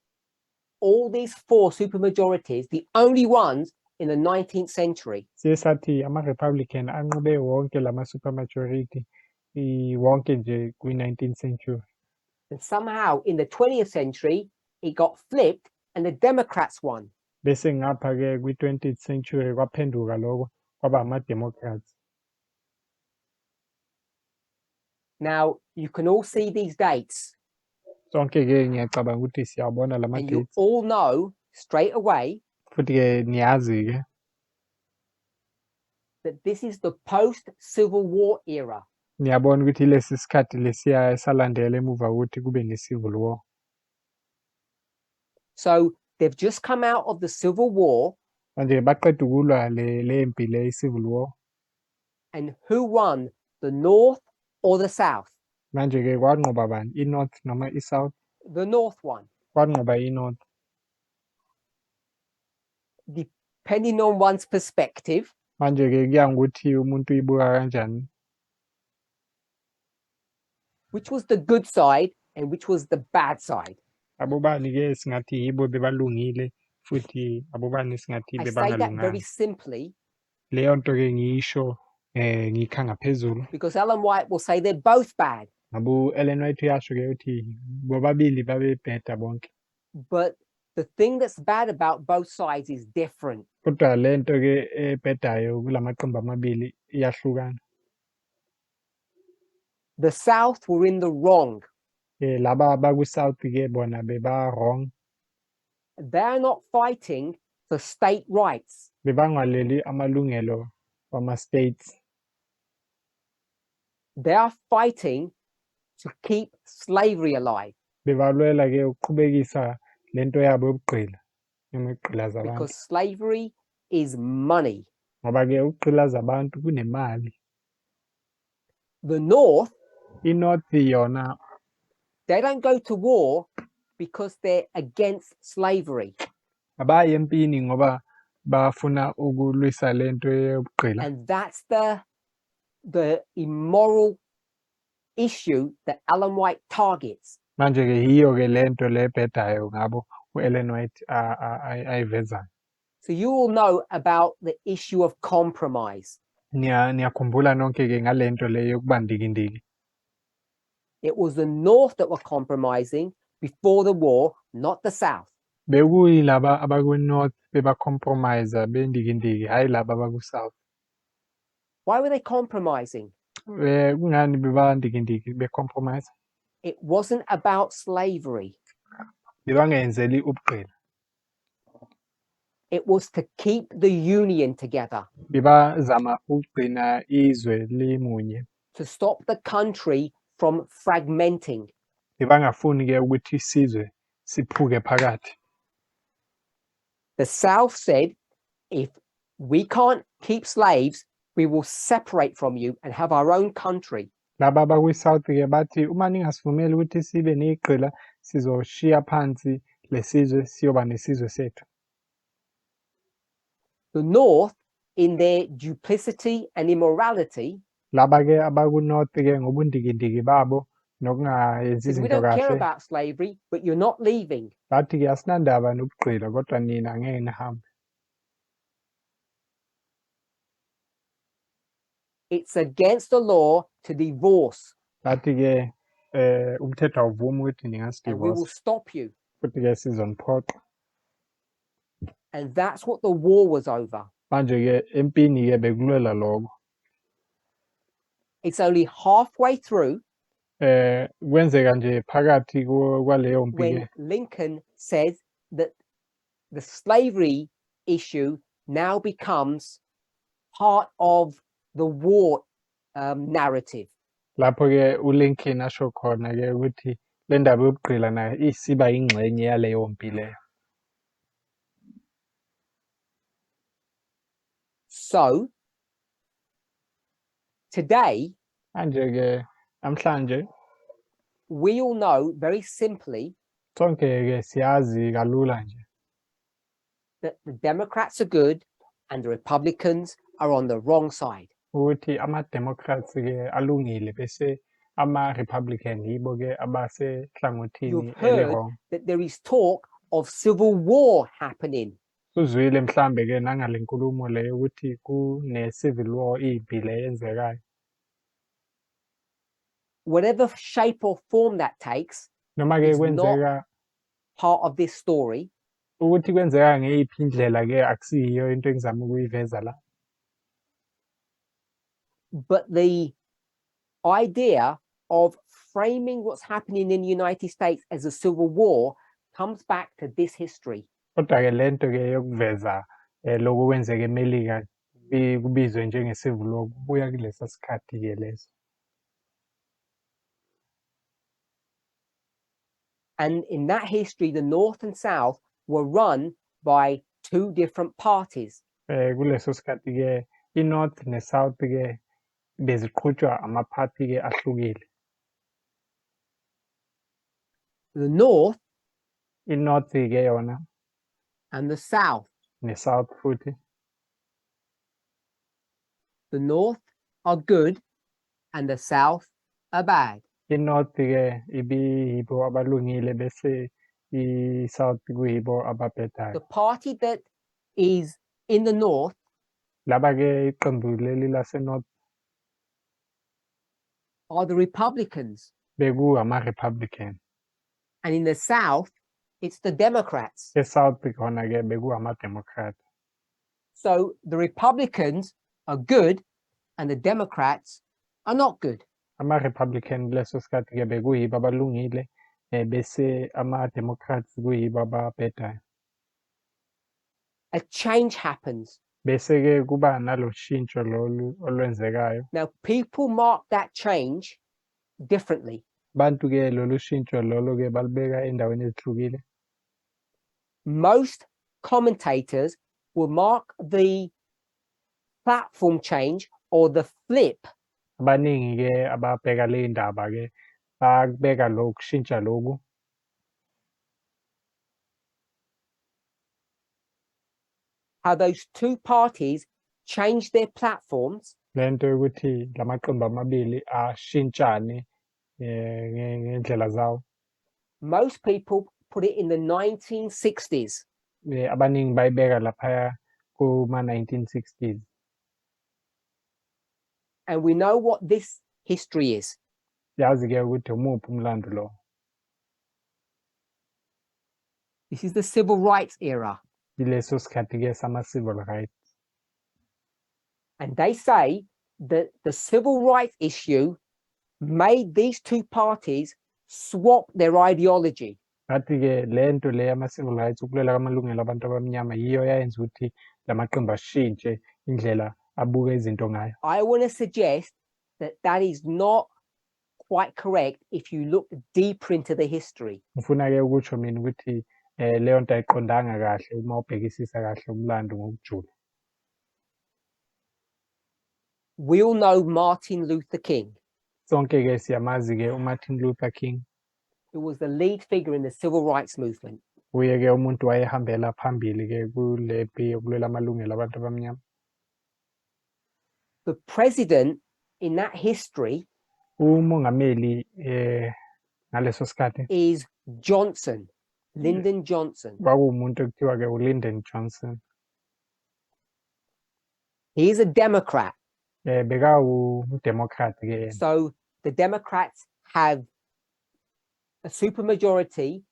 all these 4 supermajorities, the only ones in the 19th century. Siye sathi ama-Republican anqobe wonke lama supermajority wonke nje kwi-19th century. And somehow in the 20th century, it got flipped and the Democrats won. Bese ngapha ke kwi-20th century kwaphenduka lokho kwaba ama-Democrats. Now, you can all see these dates. Sonke ke ngiyacabanga ukuthi siyabona lama And you dates. All know straight away Futhi ke niyazi ke that this is the post-Civil War era. Niyabona ukuthi lesi sikhathi lesiya esalandela emuva kokuthi kube ne-Civil War. So they've just come out of the Civil War. Manje baqeda ukulwa le mpi le i-Civil War. And who won, the North or the South? Manje ke kwanqoba bani, i-North noma i-South? The North won. Kwanqoba i-North. Depending on one's perspective, Manje ke kuya ngokuthi umuntu uyibuka kanjani. Which was the good side and which was the bad side? Abobani ke singathi yibo bebalungile futhi abobani singathi I say that very bebangalunganga. Simply Leyo nto ke ngiyisho ngikha ngaphezulu. Because Ellen White will say they're both bad. Ngabe u-Ellen White uyasho ke uthi bobabili babebheda bonke. But The thing that's bad about both sides is different. Kodwa lento ke ebhedayo kulamaqembu amabili iyahlukana. The South were in the wrong. Laba abaku-South ke bona beba wrong. They're not fighting for state rights. Bebangalweli amalungelo wama-states. They are fighting to keep slavery alive. Bebalwela ke ukuqhubekisa lento yabo yobugqila noma ukugqilaza abantu. Because slavery is money. Ngoba ke ukugqilaza abantu kunemali. The North, I-North yona, they don't go to war because they're against slavery. Abayi empini ngoba bafuna ukulwisa lento yobugqila. And that's the immoral issue that Ellen White targets. Manje ke yiyo ke lento le ebhedayo ngabo u-Ellen White ayivezayo. So you all know about the issue of compromise. Niyakhumbula nonke ke ngalento le yokuba ndikindiki. It was the North that were compromising before the war, not the South. Bekuyilaba abakwi-North beba-compromise bendikindiki, hhayi laba abaku-South. Why were they compromising? Kungani bebandikindiki be-compromise? It wasn't about slavery. Bebangenzeli ubugqila. It was to keep the union together. Bebazama ukugcina izwe limunye. To stop the country from fragmenting. Bebangafuni ke ukuthi isizwe siphuke phakathi. The South said, if we can't keep slaves, we will separate from you and have our own country. Laba abakwi-South ke bathi uma ningasivumeli ukuthi sibe ney'gqila sizoshiya phansi lesizwe siyoba nesizwe sethu. The North, in their duplicity and immorality, laba ke abaku-North ke ngobundikindiki babo nokungayenzi said, we izinto don't care kahle. about slavery, but you're not leaving. Bathi ke asinandaba nobugqila kodwa nina angeke nihambe. It's against the law to divorce. Bathi ke umthetho awuvumi ukuthi And we will ningasidivorce. stop you. Futhi ke sizoniphoqa. And that's what the war was over. Manje ke empini ke bekulwela lokho. It's only halfway through Kwenzeka nje phakathi kwaleyo mpi when ke. Lincoln says that the slavery issue now becomes part of the war narrative. Lapho ke uLincoln asho khona ke ukuthi le ndaba yobugqila nayo isiba ingxenye yaleyo mpi leyo. So today, manje ke namhlanje, we all know very simply sonke ke siyazi kalula nje that the Democrats are good and the Republicans are on the wrong side. Ukuthi ama-Democrats ke alungile bese ama-Republican yibo ke abasehlangothini You've heard eli-wrong. that there is talk of civil war happening. Uzwile mhlambe ke nangale nkulumo leyo ukuthi kune-civil war impi le yenzekayo. Whatever shape or form that takes, noma ke is not kwenzeka part of this story. Ukuthi kwenzeka ngeyiphi indlela ke akusiyo into engizama ukuyiveza la. But the idea of framing what's happening in the United States as a civil war comes back to this history. Kodwa ke lento ke yokuveza lokho kwenzeka eMelika kubizwe njenge civil war kubuya kulesa sikhathi ke leso. And in that history, the North and South were run by two different parties. Kuleso sikhathi ke iNorth neSouth ke beziqhutshwa amaphathi ke ahlukile. The North iNorth ke yona and the South. neSouth futhi. The North are good and the South are bad. INorth ke ibiyibo abalungile bese iSouth kuyibo ababhedayo. The party that is in the North laba ke iqembu leli lase North are the Republicans. Beku ama-Republican. And in the South It's the Democrats. E-South khona-ke bekuwama-Democrat. So the Republicans are good and the Democrats are not good. Ama-Republican kuleso sikhathi-ke bekuyibo abalungile bese ama-Democrats kuyibo ababhedayo. A change happens. Bese-ke kuba nalo shintsho lolu olwenzekayo. Now, people mark that change differently. Abantu-ke lolu shintsho lolo-ke balubeka endaweni ezihlukile. Most commentators will mark the platform change or the flip Abaningi-ke ababheka le ndaba-ke bakubeka lokhu kushintsha lokhu how those two parties change their platforms lento yokuthi lamaqembu amabili ashintshane ngendlela zawo. Most people put it in the 1960s. Abaningi bayibeka laphaya kuma-1960s. And we know what this history is. Yazi-ke ukuthi umuphi umlando lo. This is the civil rights era. Ileso sikhathi-ke sama-civil rights. And they say that the civil rights issue made these two parties swap their ideology. Bathi-ke le nto le yama-civil rights, ukulwela kwamalungelo abantu abamnyama, yiyo yayenza ukuthi lamaqembu ashintshe indlela abuka izinto ngayo. I want to suggest that that is not quite correct if you look deeper into the history. Ngifuna-ke ukusho mina ukuthi leyo nto ayiqondanga kahle uma ubhekisisa kahle umlando ngokujula. We all know Martin Luther King, Sonke-ke siyamazi-ke uMartin Luther King, who was the lead figure in the civil rights movement. Uye-ke umuntu wayehambela phambili-ke kule mpi yokulwela amalungelo abantu abamnyama. The president in that history Umongameli ngaleso sikhathi is Johnson, Lyndon Johnson. Kwakuwumuntu ekuthiwa-ke uLyndon Johnson. He is a Democrat. Bekawumdemokrat-ke yena. So the Democrats have a supermajority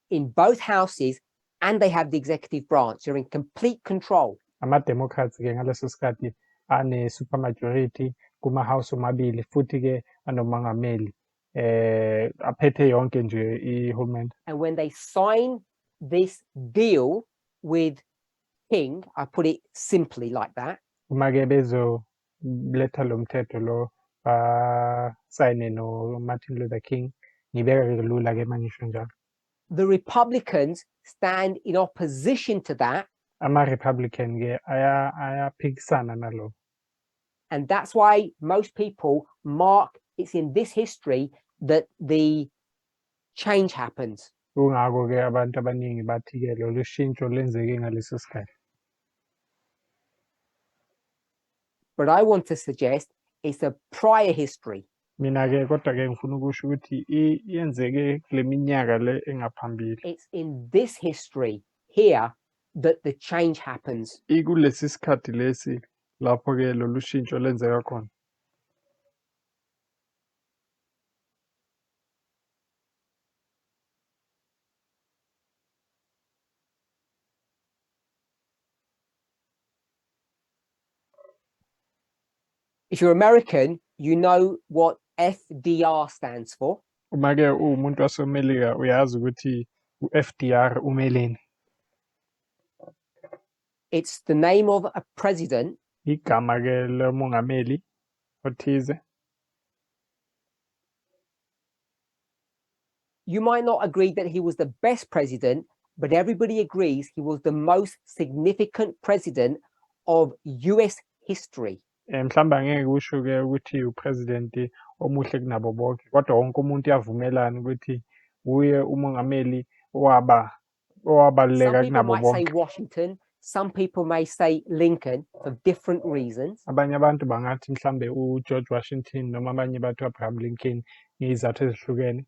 in both houses and they have the executive branch. They're in complete control. Ama-Democrats-ke ngaleso sikhathi ane-supermajority kuma-house omabili futhi-ke anomongameli aphethe yonke nje ihulumende. And when they sign this deal with King, I put it simply like that. Uma-ke bezoletha lo mthetho lo basayine no-Martin Luther King, ngibeka-ke lula-ke mangisho njalo. The Republicans stand in opposition to that. Ama-Republican-ke ayaphikisana nalo. And that's why most people mark it's in this history that the change happens. Kungakho-ke abantu abaningi bathi-ke lolu shintsho lwenzeke ngaleso sikhathi. But I want to suggest it's a prior history. Mina-ke kodwa-ke ngifuna ukusho ukuthi yenzeke kule minyaka le engaphambili. It's in this history here that the change happens. Ikulesi sikhathi lesi lapho-ke lolu shintsho lwenzeka khona. If you're American, you know what FDR stands for. Uma-ke uwumuntu waseMelika uyazi ukuthi u-FDR umeleni. It's the name of a president. Igama-ke lomongameli othize. You might not agree that he was the best president, but everybody agrees he was the most significant president of US history. Mhlawumbe angeke usho-ke ukuthi upresident omuhle kunabo bonke, kodwa wonke umuntu uyavumelana ukuthi uye umongameli owabaluleka Some people kunabo might say bonke. Washington, some people may say Lincoln for different reasons. Abanye abantu bangathi mhlambe uGeorge Washington noma abanye bathi uAbraham Lincoln ngezizathu ezihlukene.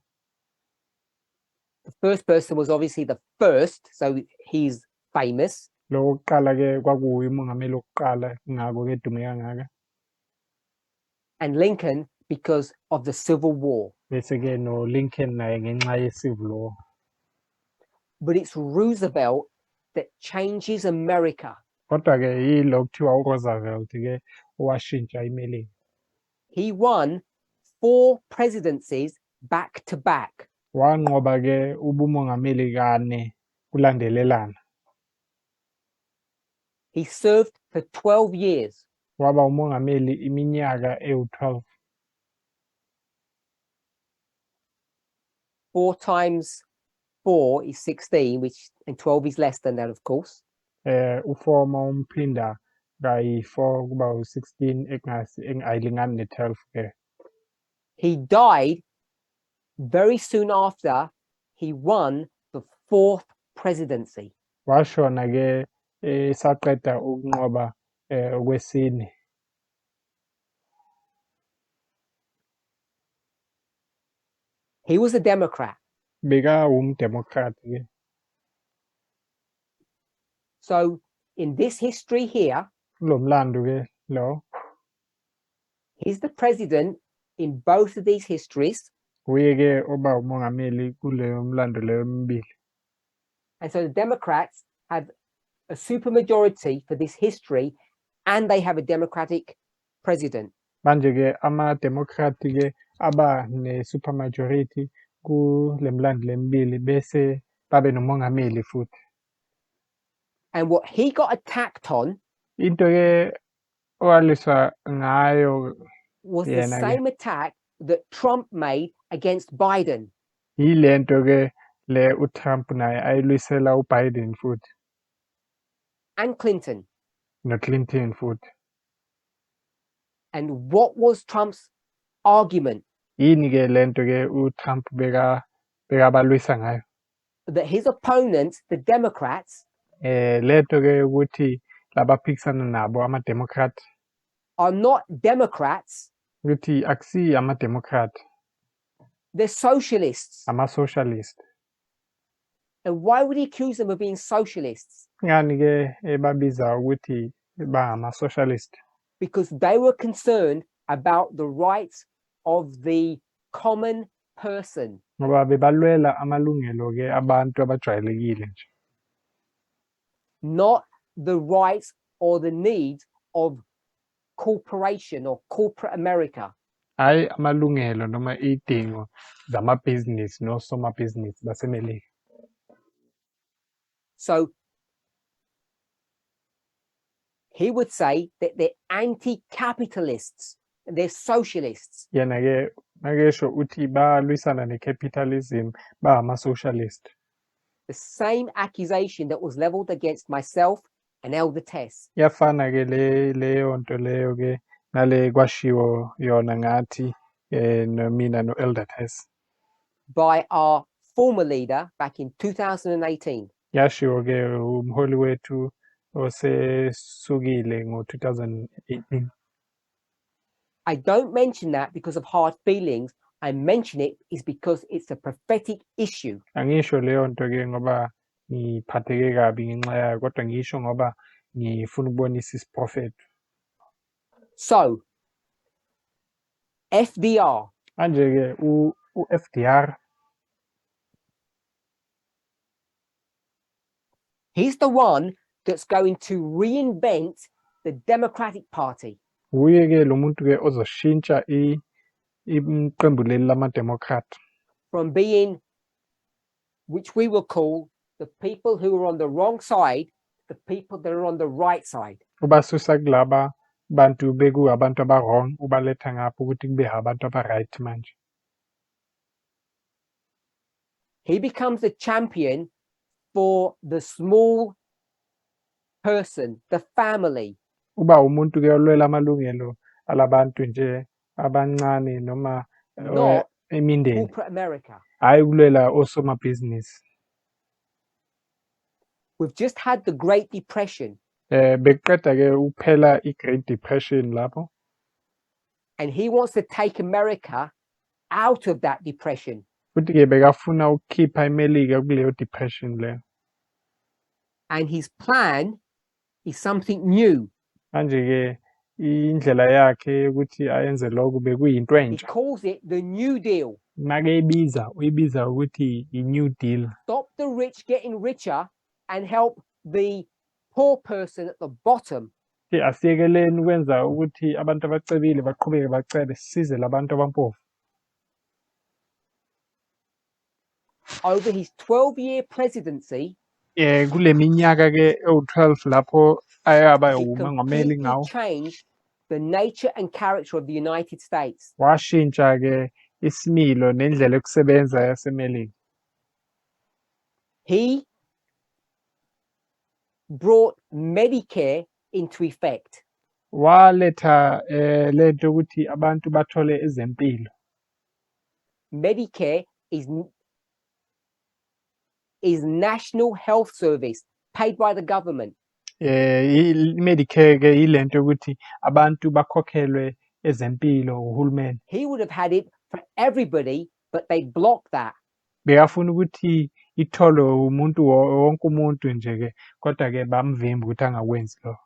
The first person was obviously the first, so he's famous. Lo wokuqala-ke kwakuwuye umongameli wokuqala, kungakho-ke edume kangaka. And Lincoln because of the Civil War. Bese-ke no-Lincoln naye ngenxa ye-Civil War. But it's Roosevelt that changes America. Kodwa-ke yilo kuthiwa uRoosevelt-ke owashintsha iMelika. He won 4 presidencies back to back. Wanqoba-ke ubumongameli kane kulandelelana. He served for 12 years. Waba umongameli iminyaka ewu-12. 4 times 4 is 16, which and 12 is less than that, of course. U-4 mawumphinda kayi-4 kuba u-16 ayilingani ne-12 ke. He died very soon after he won the 4th presidency. Washona ke esaqeda ukunqoba okwesine. He was a Democrat. Bekawumdemokrat ke. So in this history here, kulo mlando ke lo, he's the president in both of these histories. Uye ke oba umongameli kuleyo mlando leyo emibili. And so the Democrats have a supermajority for this history, and they have a Democratic president. Manje ke ama-Democrat ke aba ne-supermajority kule mlando lemibili bese babe nomongameli futhi. And what he got attacked on Into ke owaliswa ngayo was the yena ke same attack that Trump made against Biden. Yilento ke le uTrump naye ayilwisela uBiden futhi. And Clinton. NoClinton futhi. And what was Trump's argument? Yini ke lento ke uTrump bekabalwisa ngayo? That his opponents, the Democrats, Lento ke ukuthi labaphikisana nabo ama-Democrat are not Democrats. Ukuthi akusiyi ama-Democrat. They're socialists. Ama-socialist. And why would he accuse them of being socialists? Ngani ke ebabiza ukuthi bangama-socialist? Because they were concerned about the rights of the common person. Ngoba bebalwela amalungelo ke abantu abajwayelekile nje. Not the rights or the needs of corporation or corporate America. Hayi amalungelo noma idingo zamabhizinisi nosomabhizinisi baseMelika. So he would say that they're anti-capitalists, they're socialists. Yena ke makesho uthi balwisana ne-capitalism, bangama-socialist. The same accusation that was leveled against myself and Elder Tess. Iyafana ke leyo nto leyo ke nale kwashiwo yona ngathi mina no Elder Tess. By our former leader back in 2018. Yashiwo ke umholi wethu osesukile ngo-2018. I don't mention that because of hard feelings. I mention it is because it's a prophetic issue. Angisho leyo nto ke ngoba ngiphatheke kabi ngenxa yayo, kodwa ngisho ngoba ngifuna ukubonisa isiprofetho. So, FDR. Manje ke u-FDR. He's the one that's going to reinvent the Democratic Party. Uye ke lo muntu ke ozoshintsha iqembu leli lama-Democrat. From being, which we will call the people who are on the wrong side, the people that are on the right side. Ubasusa kulaba bantu beku abantu aba wrong, ubaletha ngapha ukuthi kube abantu aba right manje. He becomes a champion for the small person, the family. Uba umuntu ke olwela amalungelo alabantu nje abancane noma Not imindeni. corporate America. Hayi ukulwela osomabhizinisi. We've just had the Great Depression. Bekuqeda ke ukuphela i-Great Depression lapho. And he wants to take America out of that depression. Futhi ke bekafuna ukukhipha iMelika kuleyo depression leyo. And his plan is something new. Manje ke indlela yakhe yokuthi ayenze lokho bekuyinto He entsha. calls it the New Deal. Makeyibiza uyibiza ukuthi i-New Deal. Stop the rich getting richer and help the poor person at the bottom. Asiyekeleni ukwenza ukuthi abantu abacebile baqhubeke bacebe, sisize labantu abampofu. Over his 12-year presidency, Kule minyaka ke ewu-12 lapho ayaba he umongameli completely ngawo, changed the nature and character of the United States. Washintsha ke isimilo nendlela yokusebenza yaseMelika. He brought Medicare into effect. Waletha lento ukuthi abantu bathole ezempilo. Medicare is National Health Service paid by the government. I-Medicare ke yilento yokuthi abantu bakhokhelwe ezempilo uhulumeni. He would have had it for everybody, but they blocked that. Bekafuna ukuthi itholwe umuntu wonke umuntu nje ke, kodwa ke bamvimba ukuthi angakwenzi lokho.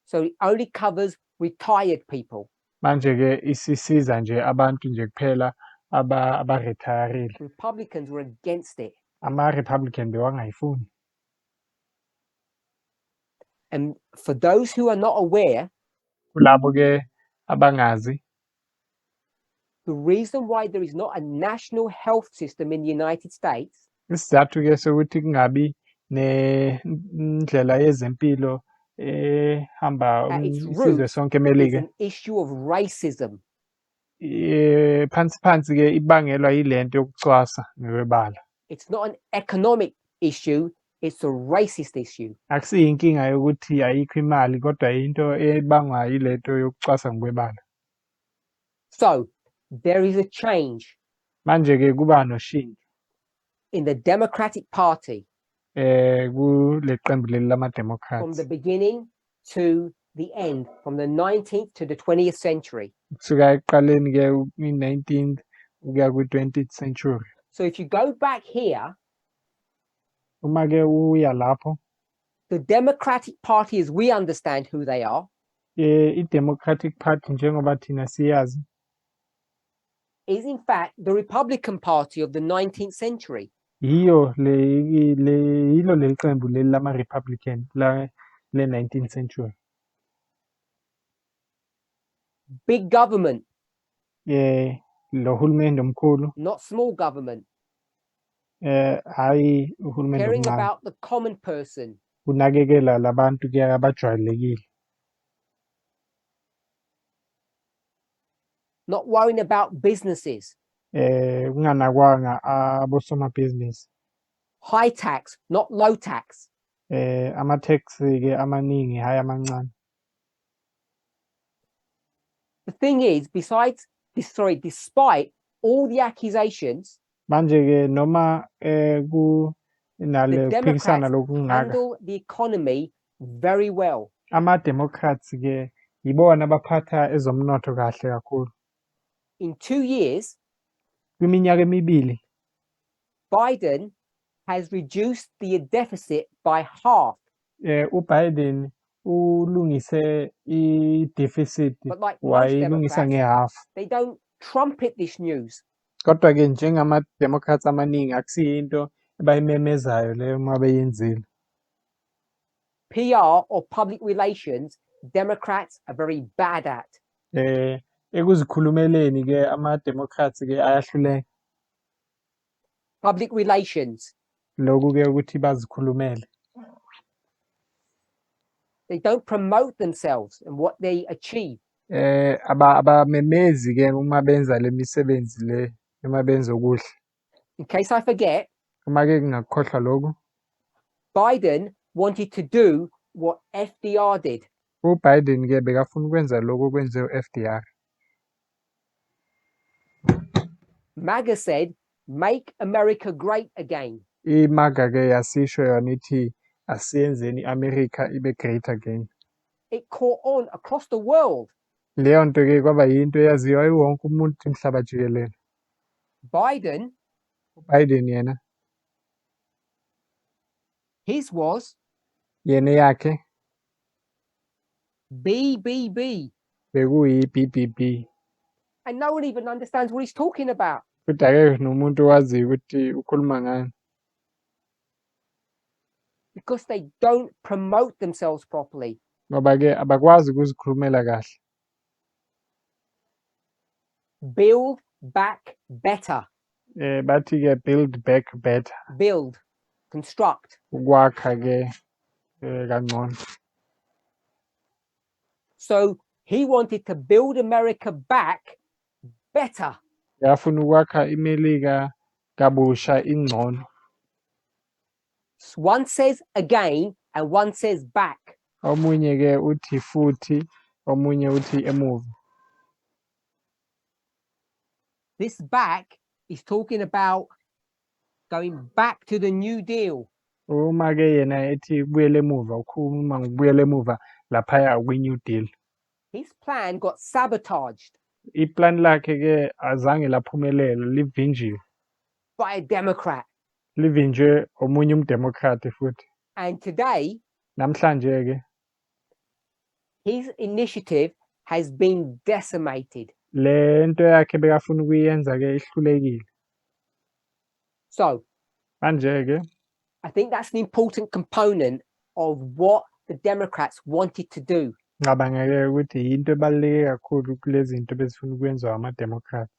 So it only covers retired people. Manje ke isisiza nje abantu nje kuphela aba-retire-ile. Republicans were against it. Ama-Republican bewangayifuni. And for those who are not aware, Kulabo ke abangazi, the reason why there is not a national health system in the United States isizathu ke sokuthi kungabi nendlela yezempilo ehamba at its isizwe roots sonke is eMelika, an issue of racism. Phansi phansi ke ibangelwa yilento yokucwasa ngokwebala. It's not an economic issue, it's a racist issue. Akusiyinkinga yokuthi ayikho imali, kodwa into ebangwa yilento yokucwasa ngokwebala. So there is a change Manje ke kuba noshintsho in the Democratic Party kule qembu leli from lama-Democrats the beginning to the end, from the 19th to the 20th century. Kusuka ekuqaleni ke kwi-19th ukuya kwi-20th century. So if you go back here, Uma ke uya lapho, the Democratic Party, as we understand who they are, i-Democratic Party njengoba thina siyazi is in fact the Republican Party of the 19th century. Yiyo le yilo leli qembu leli lama-Republican la le-19th century. Big government, Lo hulumende omkhulu, not small government, hhayi uhulumende caring omncane, about the common person, unakekela labantu ke abajwayelekile, not worrying about businesses, kunganakwanga abosomabhizinisi, high tax, not low tax. Ama-tax ke amaningi, hhayi amancane. The thing is, besides this, sorry, despite all the accusations, Manje ke noma ku nale the kuphikisana Democrats lokungaka, handle the economy very well. Ama-Democrats ke yibona abaphatha ezomnotho kahle kakhulu. In 2 years, Kwiminyaka emibili, Biden has reduced the deficit by half. uBiden ulungise i-deficit, But like most wayilungisa Democrats, ngehafu. they don't trumpet this news. Kodwa ke njengama-Democrats amaningi, akusiyinto abayimemezayo leyo uma beyenzile. PR or public relations, Democrats are very bad at. Ekuzikhulumeleni ke ama-Democrats ke ayahluleka. Public relations. Lokhu ke ukuthi bazikhulumele. They don't promote themselves and what they achieve. Abamemezi ke uma benza le misebenzi le noma benza okuhle. In case I forget, Uma ke ngingakukhohlwa lokhu, Biden wanted to do what FDR did. uBiden ke bekafuna ukwenza lokhu okwenziwe u-FDR. MAGA said, "Make America great again." I-MAGA ke yasisho yona ithi asiyenzeni i-America ibe great again. It caught on across the world. Leyo nto ke kwaba yinto eyaziwa yiwo wonke umuntu umhlaba jikelele. Biden, uBiden yena, his was yena eyakhe BBB. Bekuyi-BBB. And no one even understands what he's talking about. Futhi akekho nomuntu owaziyo ukuthi ukhuluma ngani. Because they don't promote themselves properly. Ngoba-ke abakwazi ukuzikhulumela kahle. Build back better. Bathi-ke build back better. Build, construct. Ukwakha-ke kangcono. So he wanted to build America back better. Yafuna ukwakha iMelika kabusha ingcono. One says again and one says back. Omunye-ke uthi futhi, omunye uthi emuva. This back is talking about going back to the New Deal. Uma-ke yena ethi kubuyela emuva, ukhuluma ngokubuyela emuva laphaya kwi-New Deal. His plan got sabotaged Iplani lakhe-ke azange laphumelela, livinjiwe. by a Democrat. Livinjwe omunye umdemokhrati futhi. And today, Namhlanje-ke his initiative has been decimated. Le nto yakhe bekafuna ukuyenza-ke ihlulekile. So Manje-ke I think that's an important component of what the Democrats wanted to do. Ngicabanga-ke ukuthi yinto ebaluleke kakhulu kulezi zinto bezifuna ukwenziwa ama-Democrats.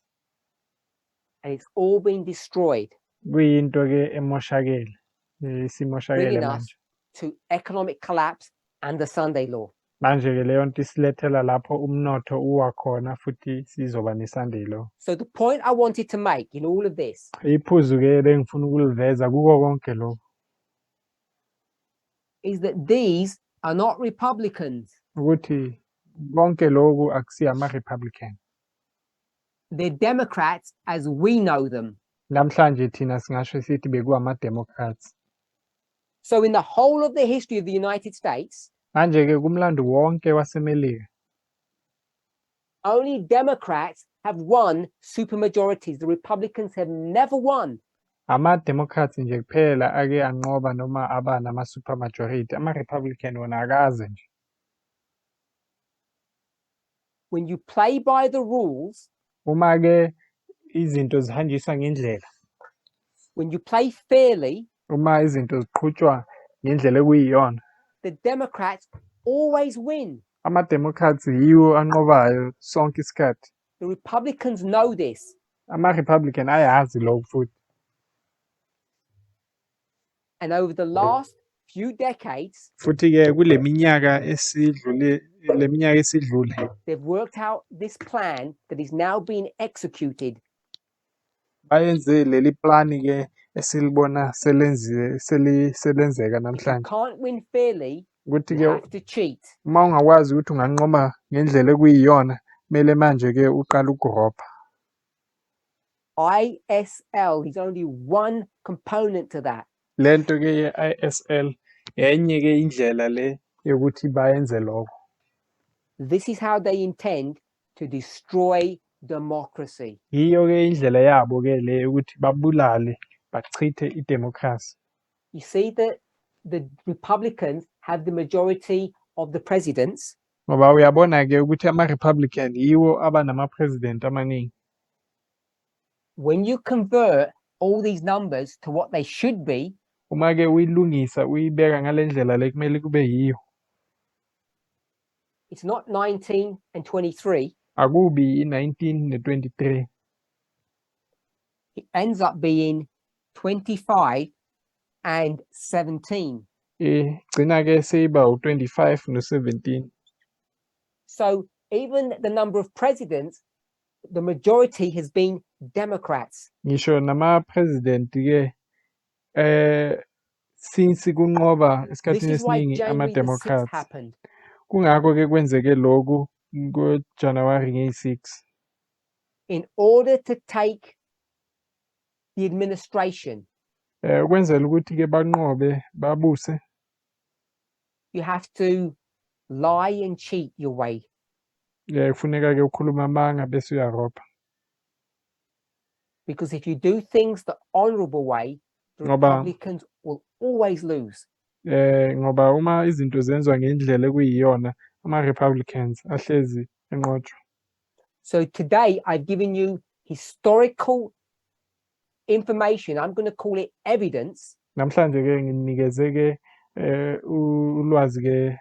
And it's all been destroyed, Kuyinto-ke emoshakele, isimoshakele bringing us manje. to economic collapse and the Sunday law. Manje-ke leyo nto isilethela lapho umnotho uwa khona futhi sizoba ne-Sunday law. So the point I wanted to make in all of this Iphuzu-ke bengifuna ukuliveza kuko konke lokhu is that these are not Republicans. Ukuthi konke lokhu akusiyo ama-Republican. They're Democrats as we know them. Namhlanje thina singasho sithi bekuwama-Democrats. So in the whole of the history of the United States, Manje-ke kumlando wonke waseMelika, only Democrats have won supermajorities. The Republicans have never won. Ama-Democrats nje kuphela ake anqoba noma aba nama-supermajority, ama-Republican wona akaze nje. When you play by the rules, Uma-ke izinto zihanjiswa ngendlela, when you play fairly, uma izinto ziqhutshwa ngendlela ekuyiyona, the Democrats always win. Ama-Democrats yiwo anqobayo sonke isikhathi. The Republicans know this. Ama-Republican ayazi lokhu futhi. And over the last few decades, Futhi-ke kule minyaka esidlule, le minyaka esidlule, they've worked out this plan that is now being executed. Bayenze leli plani-ke esilibona selenziwe selenzeka If you namhlanje. Can't win fairly, Ukuthi you ke have to cheat. Uma ungakwazi ukuthi unganqoba ngendlela ekuyiyona, kumele manje ke uqale ukurobha. ISL is only one component to that. Lento ke ye-ISL enye ke indlela le yokuthi bayenze lokho. This is how they intend to destroy democracy. Yiyo ke indlela yabo ke le ukuthi babulale bachithe idemocracy. You see that the Republicans have the majority of the presidents. Ngoba uyabona ke ukuthi ama-Republican yiwo aba nama-president amaningi. When you convert all these numbers to what they should be, Uma ke uyilungisa uyibeka ngale ndlela le kumele kube yiyo, it's not 19 and 23. Akubi i-19 ne-23. It ends up being 25 and 17. Igcina ke seyiba u-25 no-17. So even the number of presidents, the majority has been Democrats. Ngisho nama-president ke since kunqoba This esikhathini is why esiningi January the 6th ama-Democrats. Happened. Kungakho ke kwenzeke lokhu ngoJanuwari ngeyi-6. In order to take the administration, Ukwenzela ukuthi ke banqobe babuse, you have to lie and cheat your way. Kufuneka ke ukhuluma amanga bese uyarobha. Because if you do things the honorable way, the Ngoba Republicans will always lose. Ngoba uma izinto zenziwa ngendlela ekuyiyona, ama-Republicans ahlezi enqotshwa. So today I've given you historical information. I'm going to call it evidence. Namhlanje-ke nginikeze-ke ulwazi-ke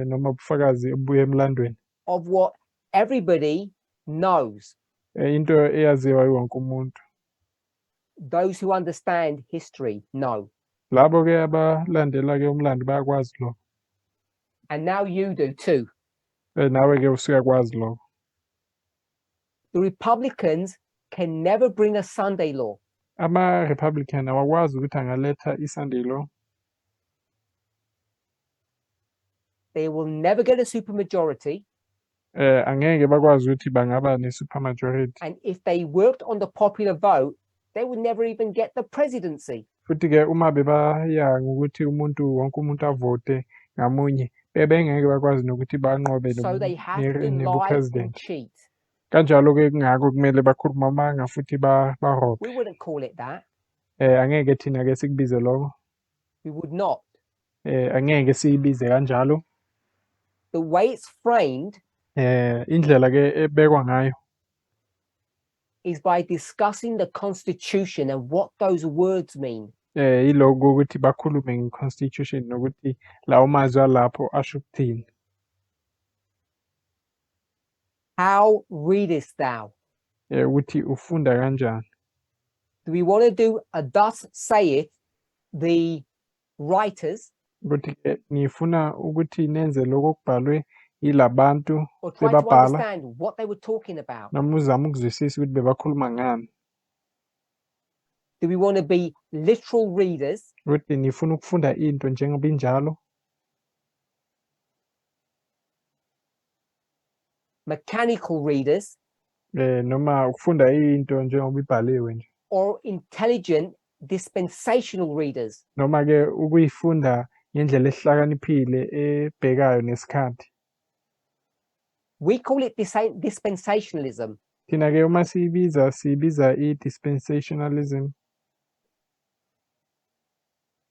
noma ubufakazi obuya emlandweni. Of what everybody knows. Into eyaziwa wonke umuntu. Those who understand history know. Labo-ke abalandela-ke umlando bayakwazi lokho. And now you do too. Nawe-ke usuyakwazi lokho. The Republicans can never bring a Sunday law. Ama-Republican awakwazi ukuthi angaletha i-Sunday law. They will never get a supermajority. Angeke bakwazi ukuthi bangaba ne-supermajority. And if they worked on the popular vote, they would never even get the presidency. Futhi-ke uma bebaya ngokuthi umuntu wonke umuntu avote ngamunye, bebengeke bakwazi nokuthi banqobe So they have to lie and nebu-president. cheat. Kanjalo-ke kungakho kumele bakhulume amanga futhi barobhe. We wouldn't call it that. Angeke thina-ke sikubize lokho. We would not. Angeke siyibize kanjalo. The way it's framed Indlela-ke ebekwa ngayo is by discussing the Constitution and what those words mean. Yiloko ukuthi bakhulume nge-Constitution nokuthi lawo mazwi alapho asho ukuthini. How readest thou? Ukuthi ufunda kanjani. Do we want to do a thus saith the writers? Ukuthi-ke nifuna ukuthi nenze lokho okubhalwe yilabantu Or try to bebabhala, understand what they were talking about? Noma uzame ukuzwisisa ukuthi bebakhuluma ngani. Do we want to be literal readers? Ukuthi nifuna ukufunda into njengoba injalo? Mechanical readers? Noma ukufunda into njengoba ibhaliwe nje. Or intelligent dispensational readers? Noma ke ukuyifunda ngendlela ehlakaniphile ebhekayo nesikhathi. We call it dispensationalism. Thina ke uma siyibiza, siyibiza i-dispensationalism.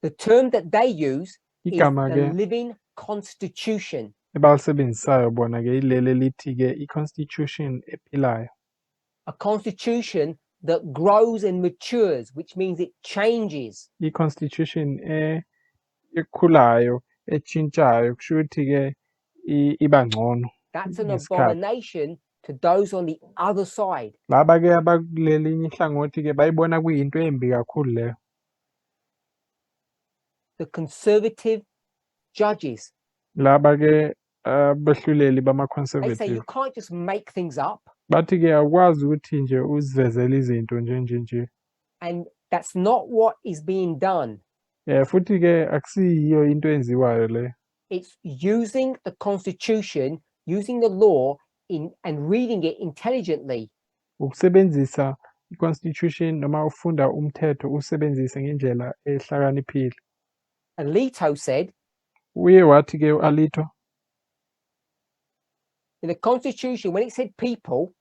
The term that they use is Igama the ke living constitution. Ebalisebenzisayo bona ke ileli elithi ke i-constitution ephilayo. A constitution that grows and matures, which means it changes. I-constitution ekhulayo, etshintshayo, kusho ukuthi ke iba ngcono That's an ngesikhathi. Abomination to those on the other side. Laba ke abakulelinye ihlangothi ke bayibona kuyinto embi kakhulu leyo. The conservative judges. Laba ke abehluleli They say bama-conservative. you can't just make things up. Bathi ke awukwazi ukuthi nje uzivezele izinto nje nje nje. And that's not what is being done. Futhi ke akusiyiyo into enziwayo le. It's using the constitution, using the law in and reading it intelligently. Ukusebenzisa i-constitution noma ufunda umthetho usebenzise ngendlela ehlakaniphile. Alito said, Uye wathi ke uAlito, in the constitution, when it said people,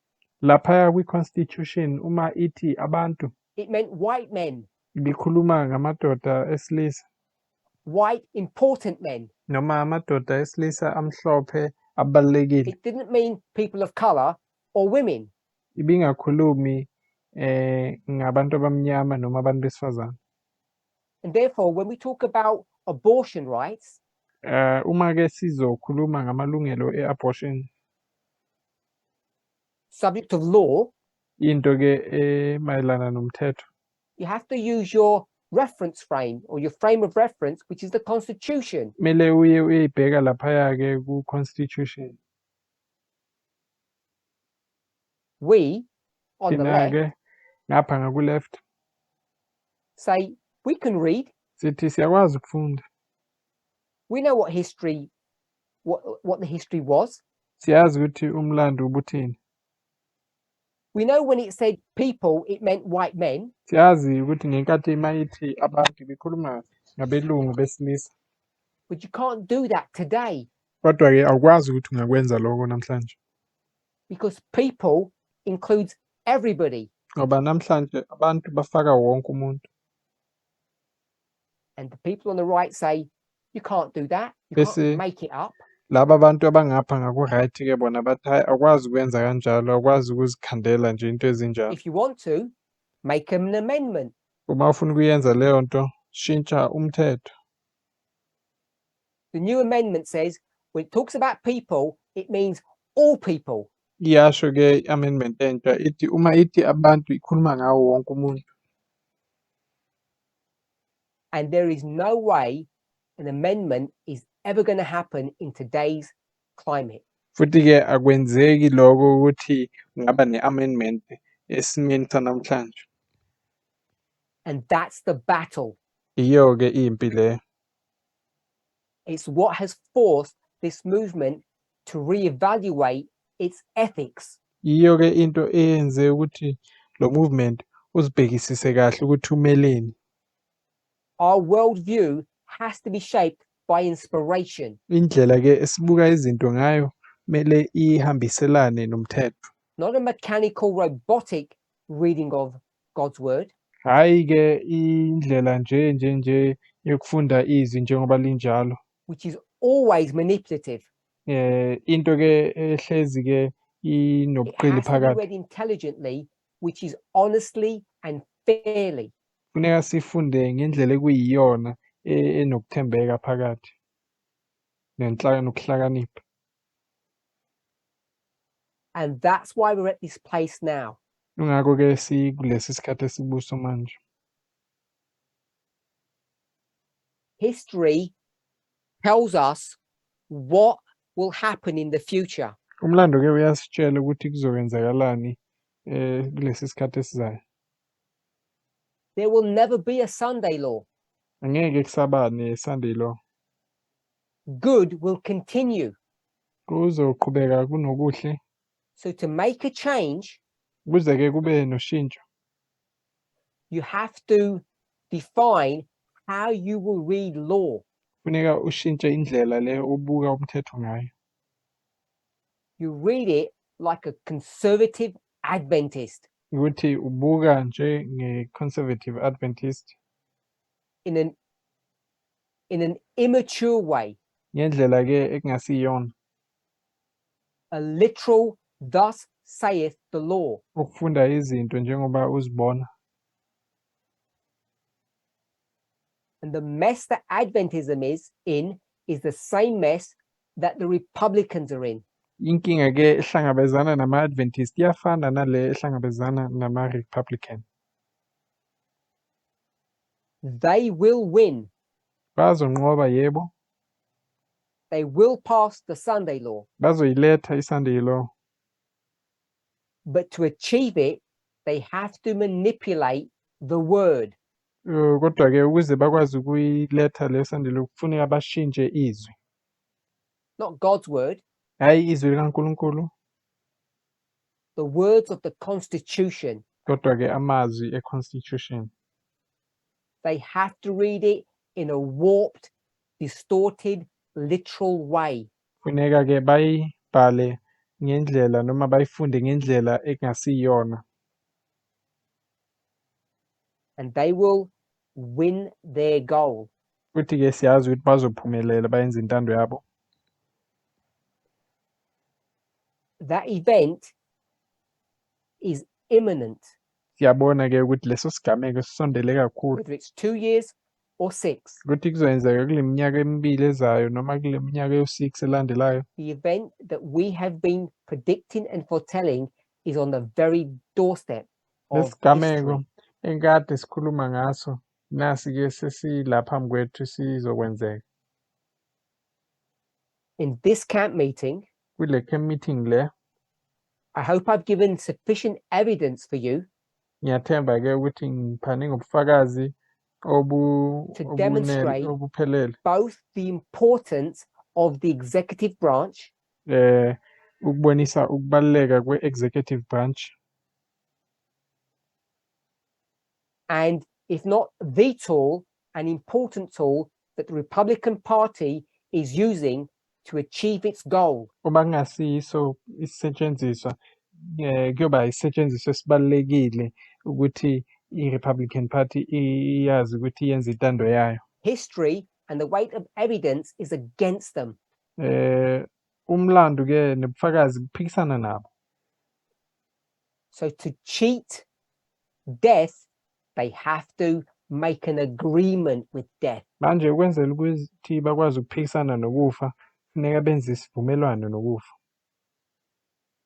laphaya kwi-constitution uma ithi abantu, it meant white men. Ibikhuluma ngamadoda esilisa. White important men. Noma amadoda esilisa amhlophe abalulekile. It didn't mean people of color or women. Ibingakhulumi ngabantu abamnyama noma abantu besifazane. And therefore, when we talk about abortion rights, Uma ke sizokhuluma ngamalungelo e-abortion, subject of law, into ke emayelana nomthetho, you have to use your reference frame or your frame of reference, which is the Constitution. Kumele uye uyibheka laphaya ke ku-Constitution. We on the Thina left ke ngapha ngaku-left say we can read. Sithi siyakwazi ukufunda. We know what the history was. Siyazi ukuthi umlando ubuthini. We know when it said people, it meant white men. Siyazi ukuthi ngenkathi mayithi abantu bekhuluma ngabelungu besilisa. But you can't do that today. Kodwa ke awukwazi ukuthi ungakwenza lokho namhlanje. Because people includes everybody. Ngoba namhlanje abantu bafaka wonke umuntu. And the people on the right say, you can't do that. You can't Bese make it up. Laba bantu abangapha ngaku-right ke bona bathi hayi awukwazi ukwenza kanjalo, awukwazi ukuzikhandela nje into ezinjalo. If you want to, Make an amendment. Uma ufuna ukuyenza leyo nto, shintsha umthetho. The new amendment says when it talks about people, it means all people. Iyasho-ke i-amendment entsha ithi uma ithi abantu ikhuluma ngawo wonke umuntu. And there is no way an amendment is ever going to happen in today's climate. Futhi-ke akwenzeki lokho ukuthi kungaba ne-amendment esimeni sanamhlanje. And that's the battle. Iyo-ke impi leyo. It's what has forced this movement to reevaluate its ethics. Iyo-ke into eyenze ukuthi lo movement uzibhekisise kahle ukuthi umeleni. Our worldview has to be shaped by inspiration, Indlela-ke esibuka izinto ngayo kumele ihambiselane nomthetho. Not a mechanical, robotic reading of God's word, Hhayi-ke indlela nje nje nje yokufunda izwi njengoba linjalo. Which is always manipulative. Into-ke ehlezi-ke It inobuqili has to be phakathi. Read intelligently, which is honestly and fairly. Kufuneka sifunde ngendlela ekuyiyona enokuthembeka phakathi nokuhlakanipha. And that's why we're at this place now. Kungakho-ke sikulesi sikhathi esikuso manje. History tells us what will happen in the future. Umlando-ke uyasitshela ukuthi kuzokwenzakalani kulesi sikhathi esizayo. There will never be a Sunday law. Angeke kusaba ne-Sunday law. Good will continue. Kuzoqhubeka kunokuhle. So to make a change, Ukuze-ke kube noshintsho, you have to define how you will read law. Kufuneka ushintshe indlela le obuka umthetho ngayo. You read it like a conservative Adventist Ukuthi ubuka njenge-Conservative Adventist in an immature way, ngendlela-ke ekungasiyona. A literal "thus saith the law." Ukufunda izinto njengoba uzibona. And the mess that Adventism is in is the same mess that the Republicans are in. Inkinga-ke ehlangabezana nama-Adventist iyafana nale ehlangabezana nama-Republican. They will win. Bazonqoba yebo, They will pass the Sunday law. Bazoyiletha i-Sunday law. But to achieve it, they have to manipulate the word. Kodwa-ke ukuze bakwazi ukuyiletha le Sunday law kufuneka bashintshe izwi. Not God's word, Hhayi izwi likaNkulunkulu, the words of the Constitution. Kodwa-ke amazwi e-Constitution. They have to read it in a warped, distorted, literal way. Kufuneka-ke bayibhale ngendlela noma bayifunde ngendlela ekungasiyona. And they will win their goal. Futhi-ke siyazi ukuthi bazophumelela bayenze intando yabo. That event is imminent, Siyabona-ke ukuthi leso sigameko sisondele kakhulu. Whether it's 2 years or 6. Ukuthi kuzoyenzeka kule minyaka emibili ezayo noma kule minyaka ewu-6 elandelayo. The event that we have been predicting and foretelling is on the very doorstep of Lesigameko history. enkade sikhuluma ngaso nasi-ke sesila phambi kwethu sizokwenzeka. In this camp meeting, Kule camp meeting le, I hope I've given sufficient evidence for you ngiyathemba-ke ukuthi ngiphane ngobufakazi to demonstrate obuphelele. Both the importance of the executive branch Ukubonisa ukubaluleka kwe-executive branch and, if not the tool, an important tool that the Republican Party is using to achieve its goal. Uma kungasiyiso isisetshenziswa kuyoba isisetshenziswa esibalulekile ukuthi i-Republican Party iyazi ukuthi yenze intando yayo. History and the weight of evidence is against them. Umlando ke nobufakazi kuphikisana nabo. So to cheat death, they have to make an agreement with death. Manje ukwenzela ukuthi bakwazi ukuphikisana nokufa, kufuneka benze isivumelwano nokufa.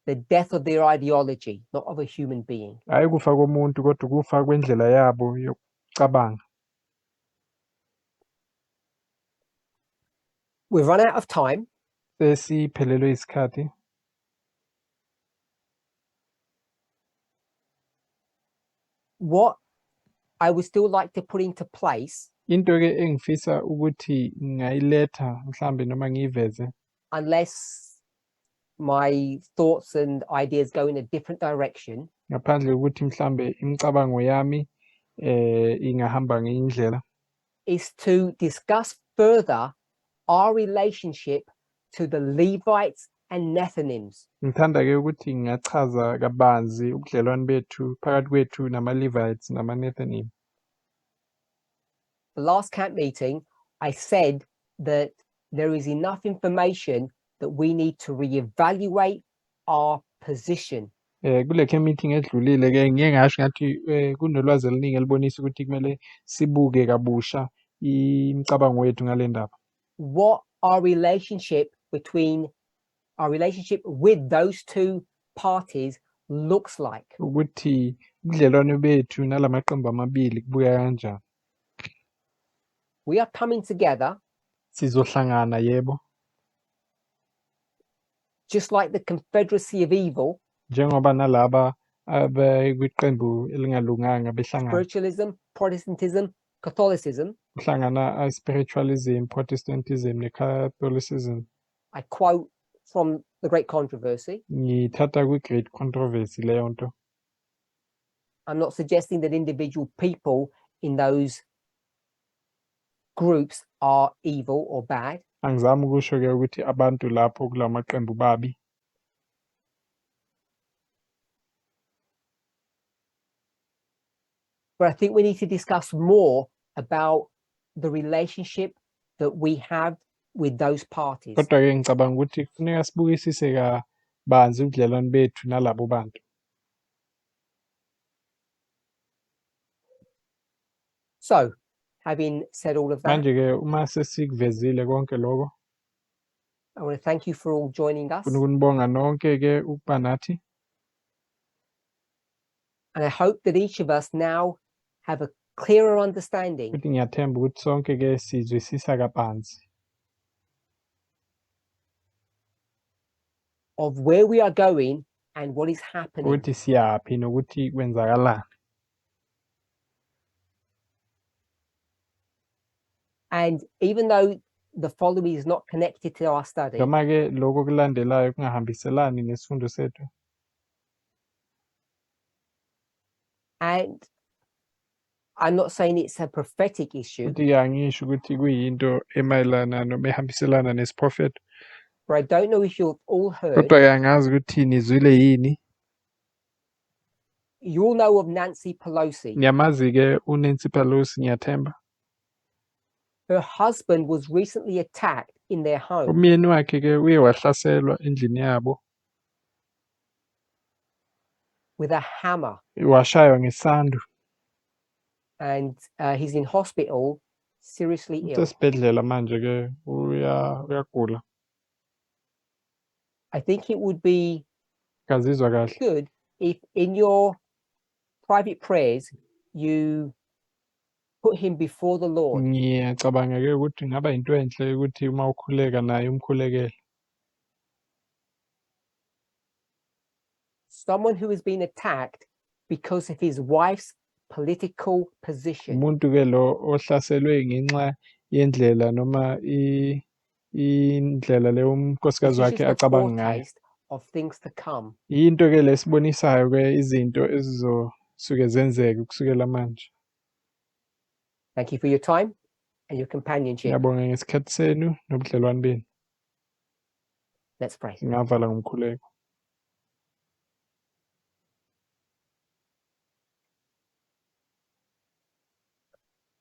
The death of their ideology, not of a human being. Hhayi ukufa komuntu, kodwa ukufa kwendlela yabo yokucabanga. We've run out of time. Sesiphelelwe isikhathi. What I would still like to put into place, Into-ke engifisa ukuthi ngingayiletha mhlambe noma ngiyiveze, unless my thoughts and ideas go in a different direction, ngaphandle kokuthi mhlambe imicabango yami ingahamba ngenye indlela, is to discuss further our relationship to the Levites and Nethinims. Ngithanda-ke ukuthi ngingachaza kabanzi ubudlelwane bethu phakathi kwethu nama-Levites nama-Nethinim. The last camp meeting, I said that there is enough information that we need to reevaluate our position. Kule camp meeting edlulile-ke ngiye ngasho ngathi kunolwazi oluningi elibonisa ukuthi kumele sibuke kabusha imicabango yethu ngale ndaba. What our relationship between our relationship with those two parties looks like. Ukuthi ubudlelwano bethu nalamaqembu amabili kubukeka kanjani. We are coming together. Sizohlangana, yebo. Just like the Confederacy of Evil. Njengoba nalaba abekwiqembu elingalunganga behlangana. Spiritualism, Protestantism, Catholicism. Kuhlangana spiritualism, Protestantism ne-Catholicism. I quote from the Great Controversy. Ngithatha kwi-Great Controversy leyo nto. I'm not suggesting that individual people in those groups are evil or bad. Angizami ukusho ke ukuthi abantu lapho kulamaqembu babi. But I think we need to discuss more about the relationship that we have with those parties. Kodwa ke ngicabanga ukuthi kufuneka sibukisise kabanzi ubudlelwane bethu nalabo bantu. So, having said all of that, manje ke uma sesikuvezile konke lokho, I want to thank you for all joining us. Ngifuna ukunibonga nonke ke ukuba nathi. And I hope that each of us now have a clearer understanding. Futhi ngiyathemba ukuthi sonke ke sizwisisa kabanzi of where we are going and what is happening. Ukuthi siyaphi nokuthi kwenzakalani. And even though the following is not connected to our study, noma ke lokho kulandelayo kungahambiselani nesifundo sethu, and I'm not saying it's a prophetic issue, futhi ke angisho ukuthi kuyinto emayelana noma ehambiselana nesiprofeto, but I don't know if you've all heard. Kodwa ke angazi ukuthi nizwile yini. You all know of Nancy Pelosi. Niyamazi ke uNancy Pelosi, ngiyathemba. Her husband was recently attacked in their home. Umyeni wakhe ke uye wahlaselwa endlini yabo with a hammer. Washaywa ngesando. And he's in hospital, seriously ill. Usesibhedlela manje ke uyagula. I think it would be Kazizwa kahle. good if in your private prayers you put him before the Lord. Ngiyacabanga ke ukuthi ngaba into enhle ukuthi uma ukhuleka naye umkhulekele. Someone who has been attacked because of his wife's political position. Umuntu ke lo ohlaselwe ngenxa yendlela noma indlela leyo unkosikazi This is wakhe just a acabanga ngayo. foretaste of things to come. Into ke lesibonisayo ke izinto ezizosuke zenzeke kusukela manje. Thank you for your time and your companionship. Ngiyabonga ngesikhathi senu nobudlelwane benu. Let's pray. Singavala ngomkhuleko.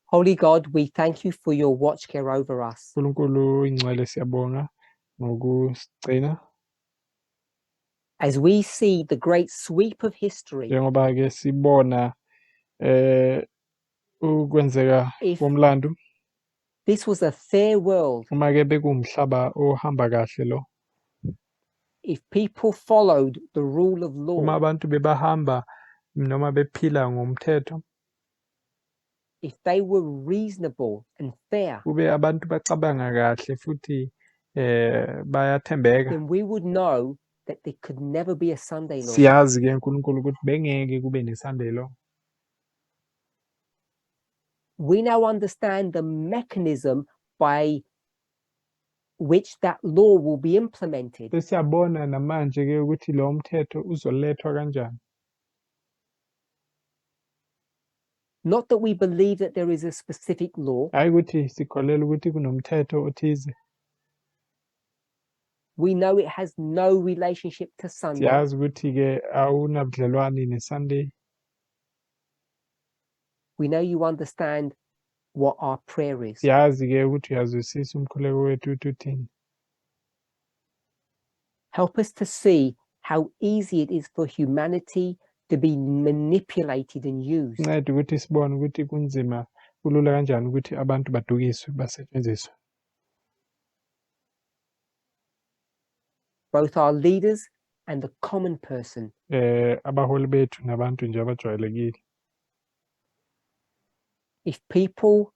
Holy God, we thank you for your watch care over us. uNkulunkulu ingcwele, siyabonga ngokusigcina. As we see the great sweep of history, Njengoba ke sibona Ukwenzeka If komlando, this was a fair world, uma-ke bekuwumhlaba ohamba kahle lo, if people followed the rule of uma law, abantu bebahamba noma bephila ngomthetho, if they were reasonable and fair, kube abantu bacabanga kahle futhi bayathembeka, then we would know that there could never be a Sunday law. Siyazi-ke uNkulunkulu ukuthi bengeke kube ne-Sunday law. We now understand the mechanism by which that law will be implemented. Sesiyabona namanje-ke ukuthi lo mthetho uzolethwa kanjani. Not that we believe that there is a specific law. Hayi ukuthi sikholelwa ukuthi kunomthetho othize. We know it has no relationship to Sunday. Siyazi ukuthi-ke awunabudlelwane ne-Sunday. We know you understand what our prayer is. Siyazi-ke ukuthi uyazwisisa umkhuleko wethu ukuthi uthini. Help us to see how easy it is for humanity to be manipulated and used. Nceda ukuthi sibone ukuthi kunzima, kulula kanjani ukuthi abantu badukiswe, basetshenziswe. Both our leaders and the common person. Abaholi bethu nabantu nje abajwayelekile. If people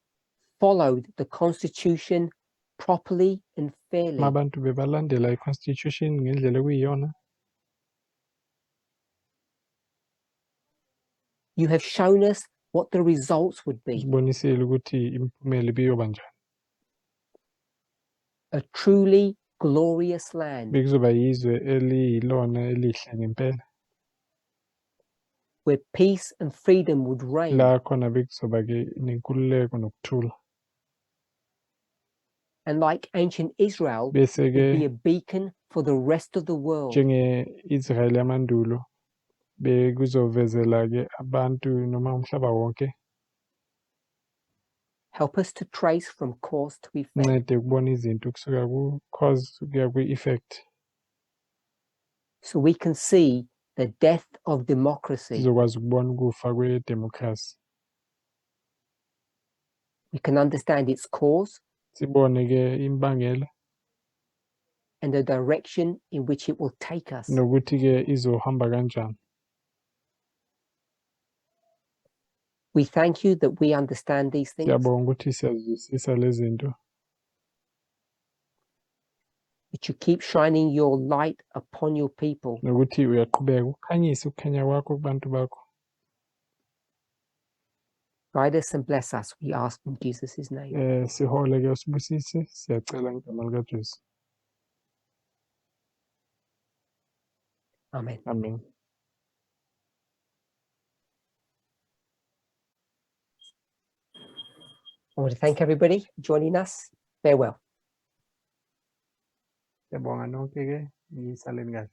followed the Constitution properly and fairly, Uma abantu bebalandela i-Constitution ngendlela ekuyiyona, you have shown us what the results would be. Usibonisile ukuthi imiphumela ibiyoba njani. A truly glorious land. Bekuzoba yizwe eliyilona elihle ngempela. Where peace and freedom would reign. La khona bekuzoba ke nenkululeko nokuthula. And like ancient Israel, Bese would ke be a beacon for the rest of the world. Njenge-Israel yamandulo bekuzovezela ke abantu noma umhlaba wonke. Help us to trace from cause to effect. Ncede ukubona izinto kusuka ku-cause kuya kwi-effect. So we can see the death of democracy. Sizokwazi ukubona ukufa kwe-democracy. We can understand its cause. Sibone ke imbangela. And the direction in which it will take us. Nokuthi ke izohamba kanjani. We thank you that we understand these things. Siyabonga ukuthi siyazwisisa lezi zinto. That you keep shining your light upon your people. Nokuthi uyaqhubeka ukukhanyisa ukukhanya kwakho kubantu bakho. Guide us and bless us, we ask in Jesus' name. Sihole ke usibusise, siyacela ngegama likaJesu. Amen. Amen. I want to thank everybody for joining us. Farewell. Siyabonga nonke ke, nisaleni kahle.